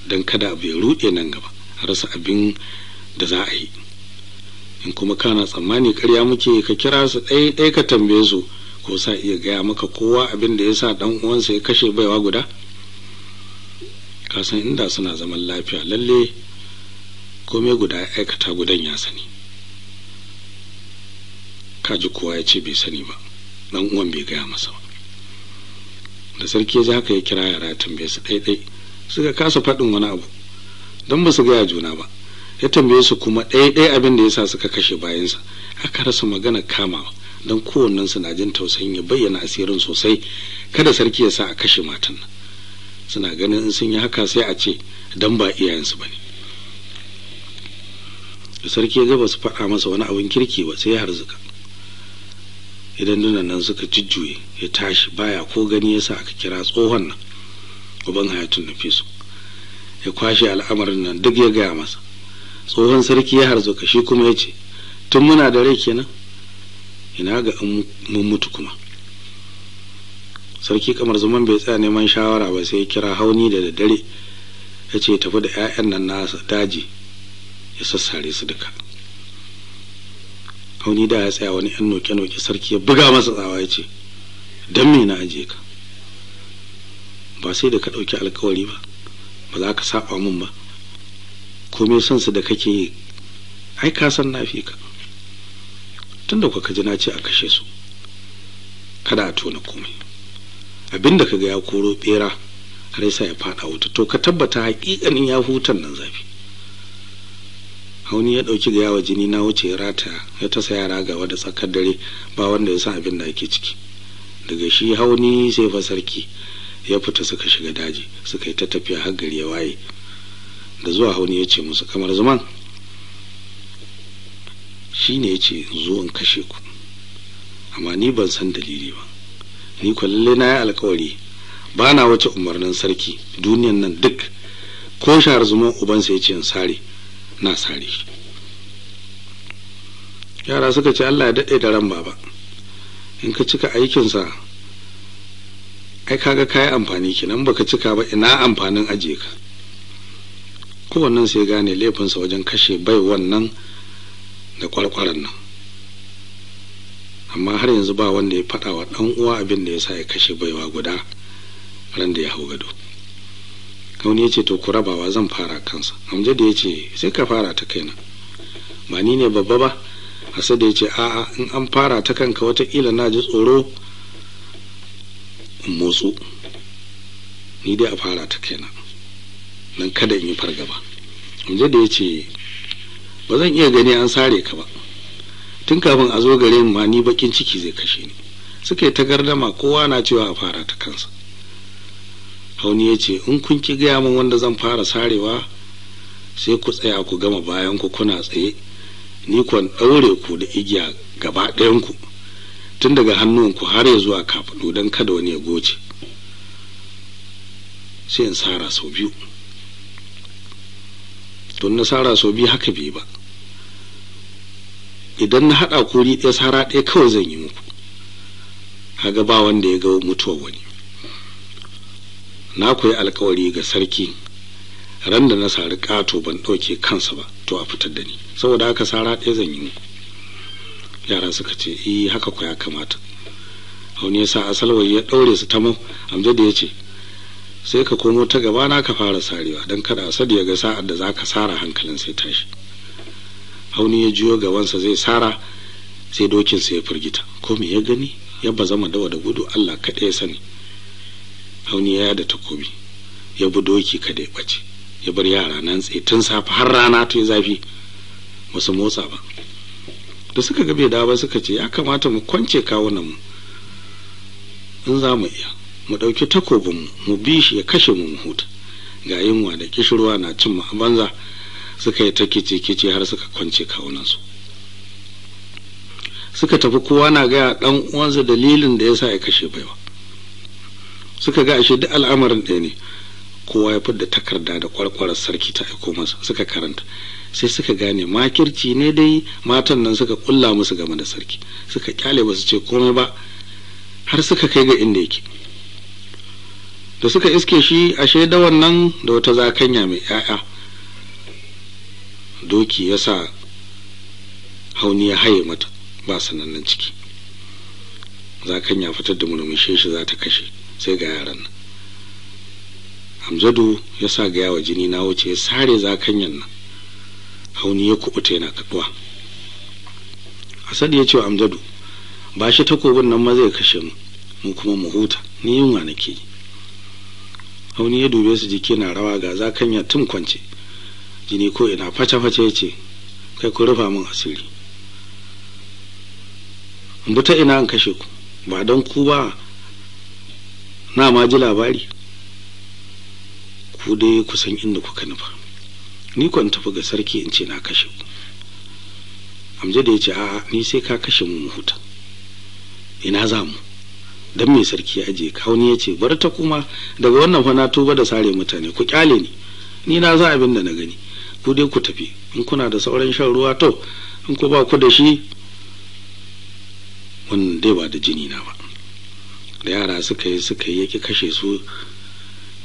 don kada abu ya ruɗe nan gaba, a rasa abin da za a yi. In kuma kana tsammani ƙarya muke, ka kira su ɗaya ɗaya ka tambaye su ko sa iya gaya maka kowa abin da ya sa ɗan uwansa ya kashe baiwa guda. Ka san inda suna zaman lafiya lalle komai guda ya aikata gudan ya sani. Kaji kowa ya ce bai sani ba, ɗan uwan bai gaya masa ba. Da sarki ya ji haka ya kira yara ya tambaye su ɗaiɗai, suka kasa faɗin wani abu don ba su gaya juna ba. Ya tambaye su kuma ɗaiɗai abin da ya sa suka kashe bayansa, aka rasa magana kamawa, don kowannensu na jin tausayin ya bayyana asirin sosai, kada sarki ya sa a kashe matan nan. Suna ganin in sun yi haka sai a ce don ba iyayensu ba ne. Da sarki ya ga ba su faɗa masa wani abin kirki ba, sai ya harzuka. Idan dunan nan suka jujjuye, ya tashi baya ko gani, ya sa aka kira tsohon nan uban Hayatun Nufisu, ya kwashe al'amarin nan duk ya gaya masa. Tsohon sarki ya harzuka, shi kuma ya ce tun muna da rai kenan, ina ga in mun mutu kuma. Sarki kamar zaman bai tsaya neman shawara ba, sai ya kira Hauni da daddare, ya ce tafi da 'ya'yan nan nasa daji ya sassare su duka. Hauni da ya tsaya wani 'yan noke-noke, sarki ya buga masa tsawa ya ce don me na ajiye ka? Ba sai da ka ɗauki alkawari ba, ba za ka saba mun ba. Komai son su da kake yi, ai ka san na fi ka. Tunda kuka ji na ce a kashe su, kada a tona komai. Abinda kaga ya koro bera Har yasa ya fada wuta. To ka tabbata hakikanin ya hutan nan zafi. Hauni ya dauki ga yawa jini na wuce ya rata ya tasa yara gaba da tsakar dare, ba wanda ya san abin da ake ciki. Daga shi Hauni sai fa sarki ya fita, suka shiga daji suka yi ta tafiya har gari ya waye. Da zuwa Hauni ya ce musu, kamar zaman shine ya ce zo in kashe ku, amma ni ban san dalili ba. Ni ko lalle na yi alkawari ba na wuce umarnin sarki duniyan nan duk, ko shahar zuman ubansa ya ce in sare, na sare shi. Yara suka ce Allah ya daɗe da ran baba, in ka cika aikinsa ai kaga kayi amfani kenan, baka cika ba ina amfanin aje ka. Kowannen sai gane laifinsa wajen kashe bai wannan da kwarkwaran nan, amma har yanzu ba wanda ya faɗa wa ɗan uwa abin da ya sa ya kashe baiwa guda ran da ya hau gado. Hauni ya ce to ku rabawa, zan fara kansa. Amjad ya ce sai ka fara ta kaina, ba ni ne babba ba. Asad ya ce a'a, in an fara ta kanka wataƙila na ji tsoro in motsu, ni dai a fara ta kaina nan kada in yi fargaba. Amjad ya ce ba zan iya gani an sare ka ba, tun kafin a zo gare ma ni bakin ciki zai kashe ni. Suka yi ta gardama, kowa na cewa a fara ta kansa. Hauni ya ce in kun ki gaya min wanda zan fara sarewa sai ku tsaya ku gama bayan ku kuna tsaye, ni kwan ɗaure ku da igiya gaba ɗayan ku tun daga hannuwanku har ya zuwa kafaɗu don kada wani ya goce, sai in sara sau biyu. To na sara sau biyu haka bai ba, idan na haɗa kuri ɗaya sara ɗaya kawai zan yi muku, haga ba wanda ya ga mutuwar wani. Na koyi alkawari ga sarki ran da na sari ƙato ban ɗauke kansa ba to a fitar da ni, saboda haka sara ɗaya zan yi muku. Yara suka ce eh haka ko ya kamata. Hauni ya sa asalwai ya ɗaure su tamo. Amjad ya ce sai ka komo ta gaba na ka fara sarewa don kada Asad ya ga sa'ar da zaka sara hankalin sai tashi. Hauni ya juyo gabansa zai sara, sai dokinsa ya firgita, ko me ya gani ya bazama dawa da gudu, Allah kaɗai ya sani. Hauni ya yada takobi ya bi doki kada ya ɓace, ya bar yara nan tsaye tun safe har rana ta yi zafi ba su motsa ba. Da suka ga bai dawo ba suka ce ya kamata mu kwance kawunan mu in za mu iya, mu ɗauki takobin mu bi shi ya kashe mu mu huta, ga yunwa da kishirwa na cin mu a banza. Suka yi ta kice kice har suka kwance kawunan su. Suka tafi kowa na gaya ɗan uwansa dalilin da yasa ya kashe baiwa. Suka ga ashe duk al'amarin ɗaya ne. Kowa ya fidda takarda da kwarkwarar sarki ta aiko masa, suka karanta, sai suka gane makirci ne dai matan nan suka kulla musu game da sarki. Suka kyale ba su ce komai ba har suka kai ga inda yake. Da suka iske shi ashe da wannan da wata zakanya mai 'ya'ya, doki ya sa Hauni ya haye mata ba sanannen ciki. Zakanya fitar da murmushe shi za ta kashe, sai ga yaran nan. Amjadu ya sa ga yawa jini na wuce ya sare zakanyan nan. Hauni ya kubuta yana kaduwa. Asad ya ce wa Amjadu ba shi takobin nan ma zai kashe mu, mu kuma mu huta, ni yunwa nake yi. Hauni ya dube su jiki na rawa, ga zakanya tun kwance jini ko ina face face, ya ce kai ku rufa min asiri, in bi ta ina an kashe ku, ba don ku ba na ma ji labari, ku dai ku san inda kuka nufa, ni ko in tafi ga sarki in ce na kashe ku. Amjad ya ce a'a, ni sai ka kashe mu mu huta, ina za mu, dan me sarki ya aje ka? Hauni ya ce bar ta kuma, daga wannan fa na tuba da sare mutane, ku kyale ni, ni na za abin da na gani, ku dai ku tafi, in kuna da sauran shan ruwa to, in ku ba ku da shi wannan dai ba da jini na ba. Da yara suka yi yaki kashe su,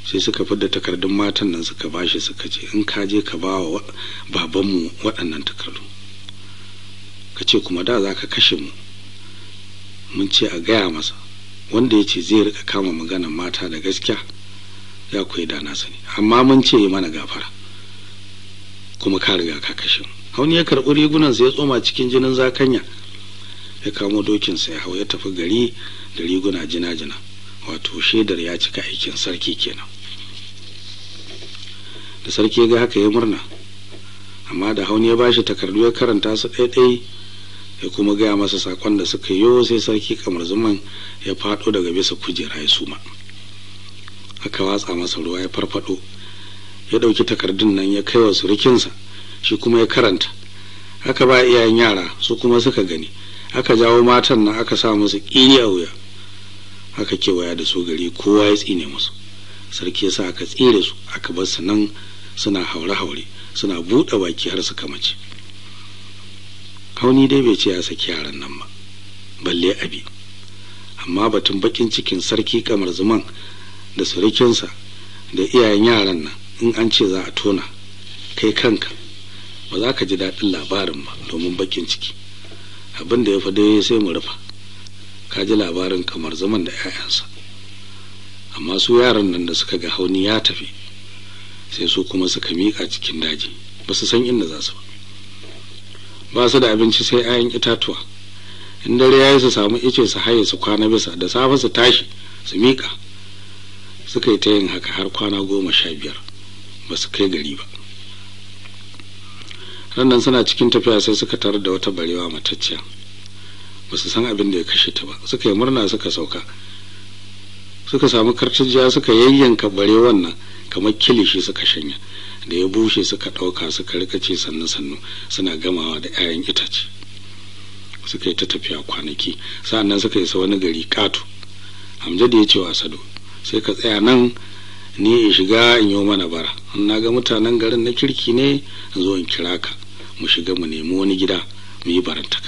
sai suka fidda takardun matan nan suka bashi, suka ce in ka je ka ba wa babanmu waɗannan takardu, ka ce kuma da za ka kashe mu, mun ce a gaya masa wanda ya ce zai rika kama maganar mata da gaskiya ya koyi da na sani, amma mun ce yi mana gafara kuma ka riga ka kashe mu. Hauni ya karɓi rigunansa ya tsoma cikin jinin zakanya, ya kamo dokinsa ya hau ya tafi gari da riguna jina-jina, wato shaidar ya cika aikin sarki kenan. Da sarki ya ga haka ya murna, amma da Hauni ya bashi takardu ya karanta su ɗaiɗai ya kuma gaya masa sakon da suka yo, sai sarki Kamar Zuman ya faɗo daga bisa kujera ya suma. Aka watsa masa ruwa ya farfado, ya ɗauki takardun nan ya kai wa surukinsa, shi kuma ya karanta. Aka ba iyayen yara, su kuma suka gani. Aka jawo matan nan aka sa musu ƙini a wuya, aka kewaya da su gari, kowa ya tsine musu. Sarki ya sa aka tsire su, aka bar su nan suna haure-haure, suna buɗe baki har suka mace. Hauni dai bai ce ya saki yaran nan ba, balle abi. Amma batun bakin cikin sarki Kamar Zuman da surukinsa da iyayen yaran nan, in an ce za a tona, kai kanka ba za ka ji daɗin labarin ba domin bakin ciki. Abin da ya fi dai sai mu rufa. Ka ji labarin Kamar Zuman da 'ya'yansa. Amma su yaran nan da suka ga Hauni ya tafi, sai su kuma suka miƙa cikin daji, ba su san inda za su ba. Ba su da abinci sai 'ya'yan itatuwa. In dare yayi su samu ice su haye su kwana bisa, da safe su tashi su miƙa. Suka yi ta yin haka har kwana 15 ba su kai gari ba. Rannan suna cikin tafiya sai suka tarar da wata barewa matacciya. Ba su san abin da ya kashe ta ba. Suka yi murna suka sauka. Suka samu kartajiya suka yayyanka barewan nan kamar kilishi suka shanya. Da ya bushe suka ɗauka suka rika ce sannu sannu suna gamawa da 'ya'yan itace. Suka yi ta tafiya kwanaki, sa'annan suka isa wani gari ƙato. Amjad ya ce wa Asadu, sai ka tsaya nan ni in shiga in yi mana bara, in na ga mutanen garin na kirki ne in zo in kira ka, mu shiga mu nemi wani gida mu yi barantaka.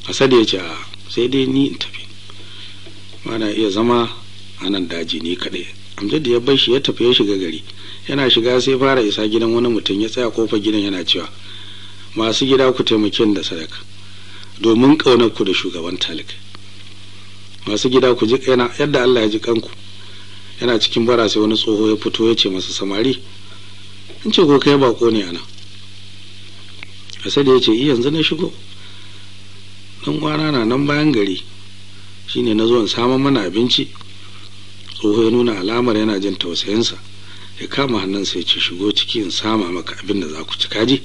Asadu ya ce a sai dai ni in tafi, ba na iya zama a nan daji ni kaɗai. Amjad ya bar shi ya tafi ya shiga gari. Yana shiga sai fara isa gidan wani mutum, ya tsaya kofar gidan yana cewa, masu gida ku taimake ni da sadaka domin ƙaunar ku da shugaban talikai. Masu gida ku ji kaina yadda Allah ya ji kanku. Yana cikin bara sai wani tsoho ya fito ya ce masa, samari, in ce ko kai bako ne ana? Asadu ya ce, i yanzu na shigo, dan uwana na nan bayan gari, shine na zo in samu mana abinci. Tsoho ya nuna alamar yana jin tausayinsa, ya kama hannunsa ya ce, shigo ciki in sama maka abin da za ku ci kaji.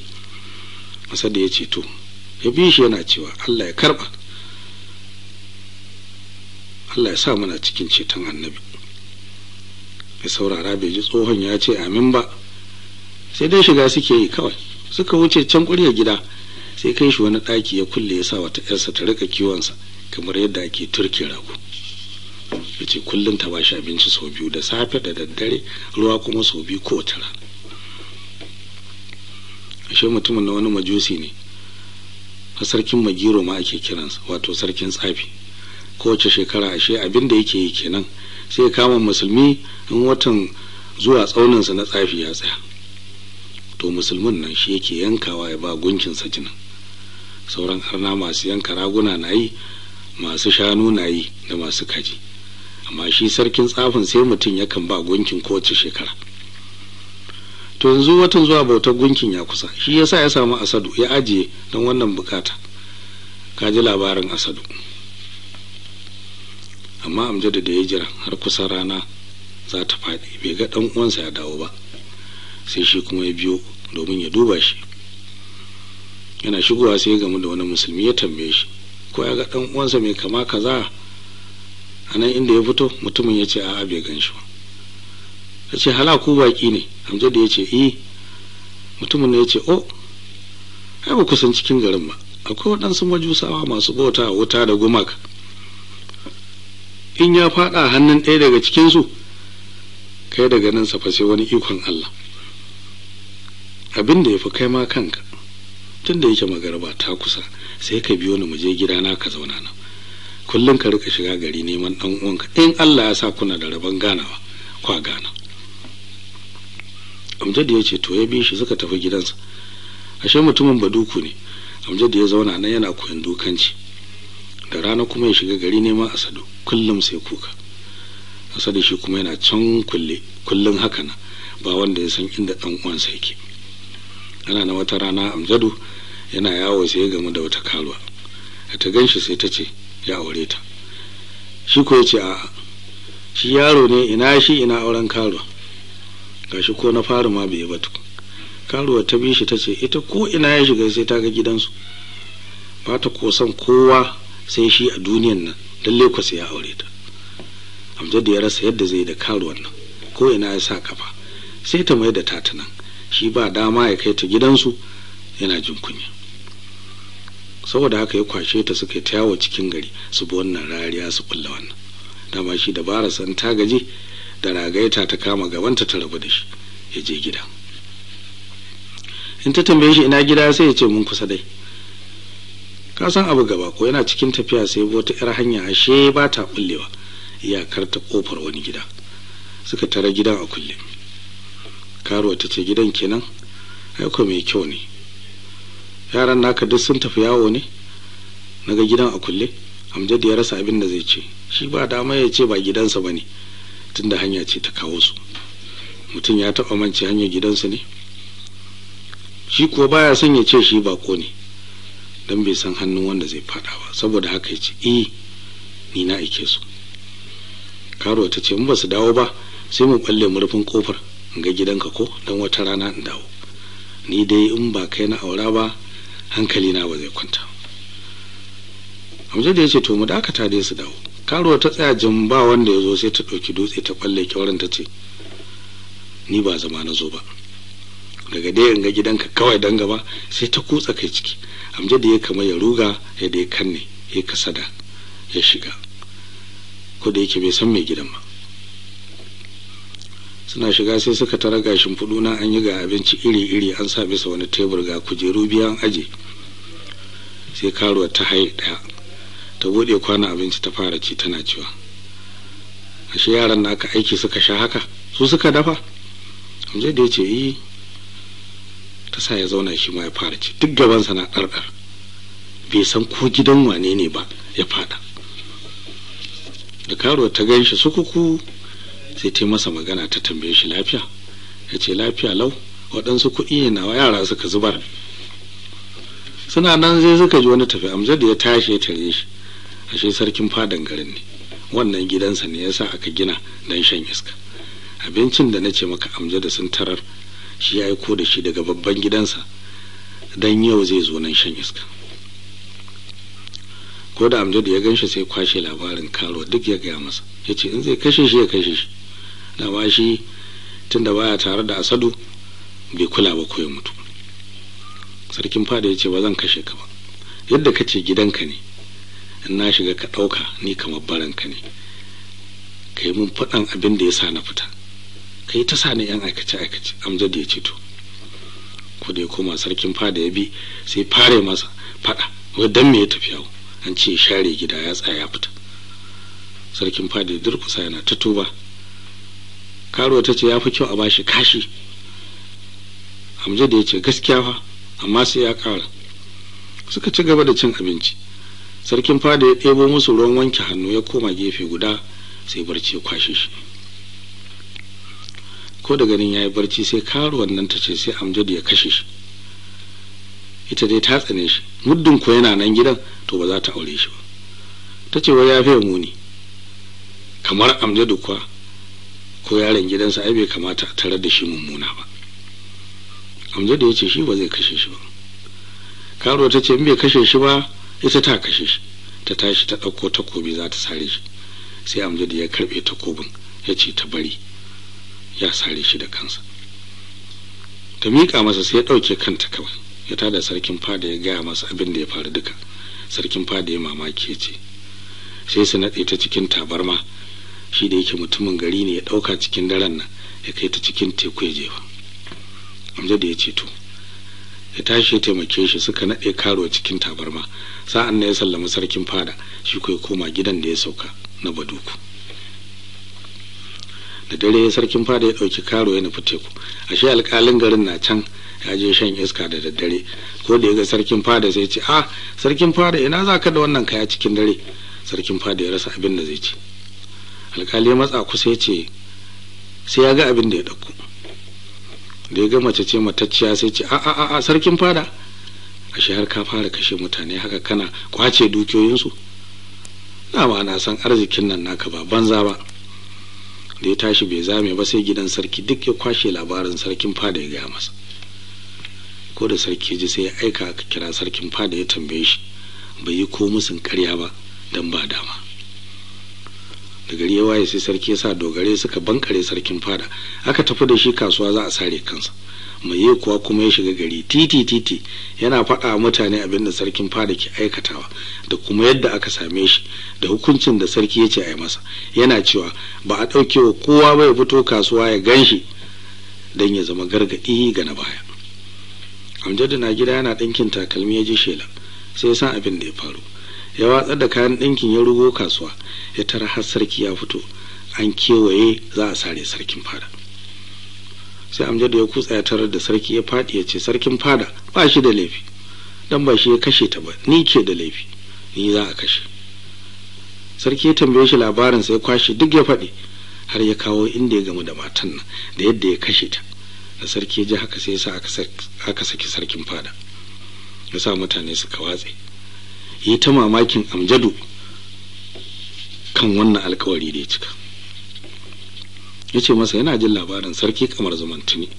Asadu ya ce to, ya bi shi yana cewa Allah ya karba, Allah ya sa muna cikin ceton annabi. Ya saurara bai ji tsohon ya ce amin ba, sai dai shiga suke yi kawai. Suka wuce can ƙuryar gida, sai kai shi wani ɗaki ya kulle, ya sa wata ƴarsa ta rika kiwonsa kamar yadda ake turke rago. Ya ce kullum ta ba shi abinci sau 2, da safe da daddare, ruwa kuma sau 2 kowace rana. Ashe mutumin na wani majusi ne, a sarkin Magiro ma ake kiransa, wato sarkin tsafi. Kowace shekara ashe abin da yake yi kenan, sai ya kama musulmi in watan zuwa tsauninsa na tsafi ya tsaya. To musulmin nan shi yake yankawa ya ba gunkinsa jinin. Sauran arna masu yanka raguna na yi, masu shanu na yi, da masu kaji. Amma shi sarkin tsafin sai mutum yakan ba gunkin kowace shekara. To yanzu watan zuwa bautar gunkin ya kusa, shi yasa ya samu Asadu ya ajiye don wannan bukata. Ka ji labarin Asadu. Amma Amjadu da ya jira har kusa rana za ta faɗi, bai ga ɗan uwansa ya dawo ba, sai shi kuma ya biyo domin ya duba shi. Yana shigowa sai ya gamu da wani musulmi, ya tambaye shi ko ya ga ɗan uwansa mai kama kaza a nan inda ya fito. Mutumin ya ce a'a bai gan shi ba. Ya ce hala ku baƙi ne? Amjadu ya ce eh. Mutumin ya ce oh, ai ba kusan cikin garin ba, akwai waɗansu majusawa masu bauta wuta da gumaka. In ya faɗa hannun ɗaya daga cikinsu, kai daga nan fa sai wani ikon Allah. Abin da ya fi kai ma kanka, tun da yake magarba ta kusa, sai ka biyo ni mu je gidana ka zauna nan. Kullum ka rika shiga gari neman ɗan uwanka, in Allah ya sa kuna da rabon ganawa kwa gana. Amjad ya ce to, ya bi shi suka tafi gidansa. Ashe mutumin baduku ne. Amjad ya zauna nan yana koyon dukanci. Da rana kuma ya shiga gari neman Asadu, kullum sai kuka. Asadu shi kuma yana can kulle, kullum haka na, ba wanda ya san inda ɗan uwansa yake. Ana na wata rana Amjadu yana yawo sai ya gamu da wata karuwa. Ta ganshi sai ta ce ya aure ta. Shi ko ya ce a'a, shi yaro ne, ina shi ina auren karuwa. Gashi ko na fari ma bai ba tukun. Karuwa ta bi shi ta ce ita ko ina ya shiga sai ta ga gidansu. Ba ta ko son kowa sai shi a duniyan nan, lalle ko sai ya aure ta. Amjad ya rasa yadda zai da karuwan nan, ko ina ya sa kafa sai ta mai da tata nan, shi ba dama ya kai ta gidansu yana jin kunya. Saboda haka ya kwashe ta suka ta yawo cikin gari, su bi wannan rariya su kulla wannan. Dama shi dabara san ta gaji da ragaita ta kama gabanta ta rabu da shi ya je gida. In ta tambaye shi ina gida sai ya ce mun kusa dai. Ka san abu gaba ko yana cikin tafiya sai wata yar hanya ashe ba ta bullewa, iyakar ta kofar wani gida. Suka tara gidan a kulle. Karuwa ta ce gidan kenan, ai ko mai kyau ne. Yaran naka duk sun tafi yawo ne, naga gidan a kulle. Amjad ya rasa abin da zai ce, shi ba dama ya ce ba gidansa bane tunda hanya ce ta kawo su. Mutum ya taɓa mance hanyar gidansu ne? Shi kuwa baya son ya ce shi bako ne, dan bai san hannun wanda zai fada ba. Saboda haka ya ce eh ni na aike su. Karuwa ta ce in ba su dawo ba sai mu balle murfin kofar in ga gidanka ko dan wata rana in dawo. Ni dai in ba kai na aura ba hankali na ba zai kwanta. Amjad ya ce to mu dakata dai su dawo. Karuwa ta tsaya jin ba wanda ya zo sai ta ɗauki dutse ta balle kyauran ta ce ni ba zama na zo ba, daga dai in ga gidanka kawai dan gaba. Sai ta kutsa kai ciki. Amjad ya kama ya ruga ya dai kanne ya kasada ya shiga, ko da yake bai san mai gidan ba. Suna shiga sai suka tara gashin fudu na an yi ga abinci iri-iri an sa bisa wani tebur, ga kujeru biyan aje. Sai karuwa ta haye daya ta bude kwana abinci ta fara ci tana cewa ashe yaran naka aiki suka sha haka, su suka dafa? Amjad ya ce eh. Ta sa ya zauna shi ma ya fara ci, duk gabansa na ɗarɗar, bai san ko gidan wane ne ba ya fada. Da karuwa ta gan shi sukuku sai ta masa magana ta tambaye shi lafiya, ya ce lafiya lau, waɗansu kuɗi ne nawa yara suka zubar. Suna nan sai suka ji wani tafi. Amjad ya tashi ya tare shi, ashe sarkin fadan garin ne, wannan gidansa ne yasa aka gina dan shan iska. Abincin da nace maka Amjad sun tarar shi ya aiko da shi daga babban gidansa dan yau zai zo nan shan iska. Ko da Amjad ya ganshi sai kwashe labarin karo duk ya gaya masa, yace in zai kashe shi ya kashe shi, dama shi tunda baya tare da Asadu bai kula ba ko ya mutu. Sarkin fada yace ba zan kashe ka ba, yadda kace gidanka ne, in na shiga ka dauka ni kamar baranka ne, kai mun fadan abin da yasa na fita, kai ta sa ni yan aikace aikace. Amjad ya ce to. Ko da ya koma sarkin fada ya bi sai fare masa fada, wai dan me ya tafi yawo, an ce share gida ya tsaya ya fita. Sarkin fada ya durkusa yana ta tuba. Karuwa ta ce ya fi kyau a bashi kashi. Amjad ya ce gaskiya fa, amma sai ya kara. Suka ci gaba da cin abinci. Sarkin fada ya ɗebo musu ruwan wanke hannu ya koma gefe guda sai barci ya kwashe shi. Ko da ganin yayi barci sai karuwan nan ta ce sai Amjad ya kashe shi. Ita dai ta tsane shi, muddin ko yana nan gidan to ba za ta aure shi ba. Ta ce wai ya fiye muni kamar Amjad kuwa, ko yaron gidansa ai bai kamata a tarar da shi mummuna ba. Amjad ya ce shi ba zai kashe shi ba. Karuwa ta ce in bai kashe shi ba ita ta kashe shi. Ta tashi ta ɗauko takobi za ta sare shi, sai Amjad ya karɓe takobin ya ce ta bari ya sare shi da kansa. Ta miƙa masa sai ya ɗauke kanta kawai. Ya tada sarkin fada ya gaya masa abin da ya faru duka. Sarkin fada ya mamaki ya ce sai su naɗe ta cikin tabarma, shi da yake mutumin gari ne ya ɗauka cikin daren nan ya kai ta cikin teku ya jefa. Amjad ya ce to. Ya tashi ya taimake shi suka naɗe karuwa cikin tabarma. Sa'an nan ya sallami sarkin fada, shi ko ya koma gidan da ya sauka na Baduku. Da dare sarkin fada ya ɗauki karo ya nufi teku. Ashe alƙalin garin na can ya je shan iska da daddare. Ko da ya ga sarkin fada sai ce ah sarkin fada ina za ka da wannan kaya cikin dare? Sarkin fada ya rasa abin da zai ce. Alƙali ya matsa kusa ya ce sai ya ga abin da ya ɗauko. Da ya ga mace ce matacciya sai ce a a a sarkin fada, ashe har ka fara kashe mutane haka kana kwace dukiyoyinsu? Dama na san arzikin nan naka ba banza ba. Da ya tashi bai zame ba sai gidan sarki duk ya kwashe labarin sarkin fada ya gaya masa. Ko da sarki ji sai ya aika aka kira sarkin fada ya tambaye shi, bai yi ko musun karya ba don ba dama. Da gari ya waye sai sarki ya sa dogare suka bankare sarkin fada, aka tafi da shi kasuwa za a sare kansa. Mai kuwa kuma ya shiga gari titi titi yana faɗa mutane abin da sarkin fada ke aikatawa da kuma yadda aka same shi da hukuncin da sarki ya ce a yi masa. Yana cewa ba a ɗauke wa kowa ba ya fito kasuwa ya gan shi don ya zama gargaɗi ga na baya. Amjadu na gida yana ɗinkin takalmi ya ji shela, sai ya san abin da ya faru. Ya watsar da kayan ɗinkin ya rugo kasuwa, ya tara har sarki ya fito, an kewaye za a sare sarkin fada. Sai Amjadu ya kutsa ya tarar da sarki ya faɗi ya ce sarkin fada ba shi da laifi, dan ba shi ya kashe ta ba, ni ke da laifi, ni za a kashe. Sarki ya tambaye shi labarin sai ya kwashe duk ya faɗi har ya kawo inda ya gamu da matan nan da yadda ya kashe ta. Da sarki ya ji haka sai ya sa aka saki sarkin fada, ya sa mutane suka watse. Yi ta mamakin Amjadu kan wannan alkawari da ya cika. Ya ce masa yana jin labarin sarki kamar zamantuni.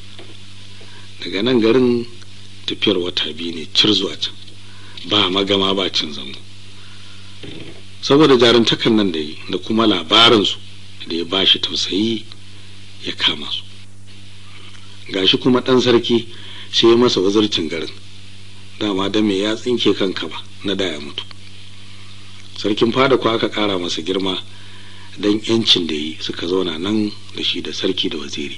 Daga nan garin tafiyar wata 2 ne cir zuwa can, ba magama ba cin zango. Saboda jaruntakan nan da yi da kuma labarinsu da ya bashi tausayi ya kama su. Gashi kuma ɗan sarki sai ya masa wazircin garin, dama da me ya tsinke kanka ba na da ya mutu. Sarkin fada ko aka ƙara masa girma dan yancin da yi, suka zauna nan da shi da sarki da waziri.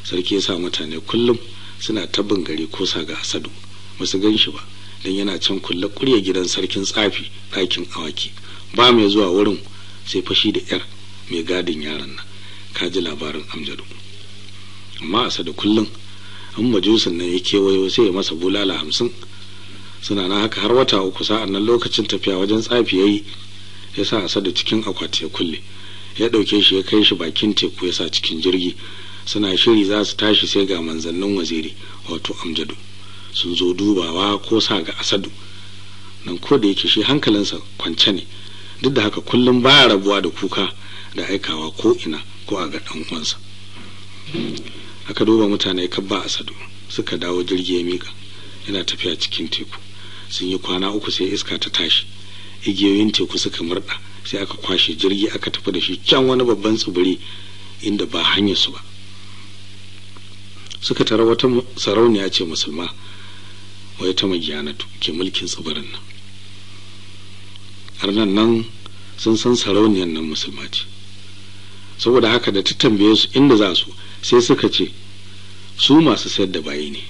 Sarki ya sa mutane kullum suna tabbin gari ko sa ga Asadu, ba su gan shi ba dan yana can kulle kurya gidan sarkin tsafi ɗakin awaki, ba mai zuwa wurin sai fashi da yar mai gadin yaron nan. Ka ji labarin Amjadu. Amma Asadu kullum an majusin nan ya kewayo sai ya masa bulala 50. Suna na haka har wata 3. Sa'an nan lokacin tafiya wajen tsafi yayi, ya sa Asadu cikin akwati ya kulle, ya ɗauke shi ya kai shi bakin teku ya sa cikin jirgi. Suna shiri za su tashi sai ga manzannin waziri wato Amjadu sun zo dubawa ko sa ga Asadu nan. Ko da yake shi hankalinsa kwance ne, duk da haka kullum baya rabuwa da kuka da aikawa ko ina ko a ga ɗan uwansa. Aka duba mutane kabba Asadu, suka dawo jirgi ya mika, yana tafiya cikin teku. Sun yi kwana 3 sai iska ta tashi, igiyoyin teku suka murda, sai aka kwashe jirgi aka tafi da shi can wani babban tsibiri inda ba hanyar su ba. Suka tara wata sarauniya ce musulma, wai ta Magiyanatu ke mulkin tsibirin nan. Arnan nan sun san sarauniyar nan musulma ce, saboda haka da ta tambaye su inda za su, sai suka ce su masu sayar da bayi ne,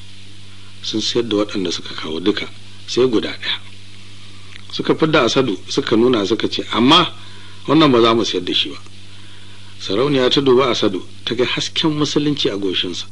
sun sayar da waɗanda suka kawo duka sai guda ɗaya. Suka fidda Asadu suka nuna suka ce amma wannan ba za mu sayar da shi ba. Sarauniya ta duba Asadu ta ga hasken musulunci a goshinsa,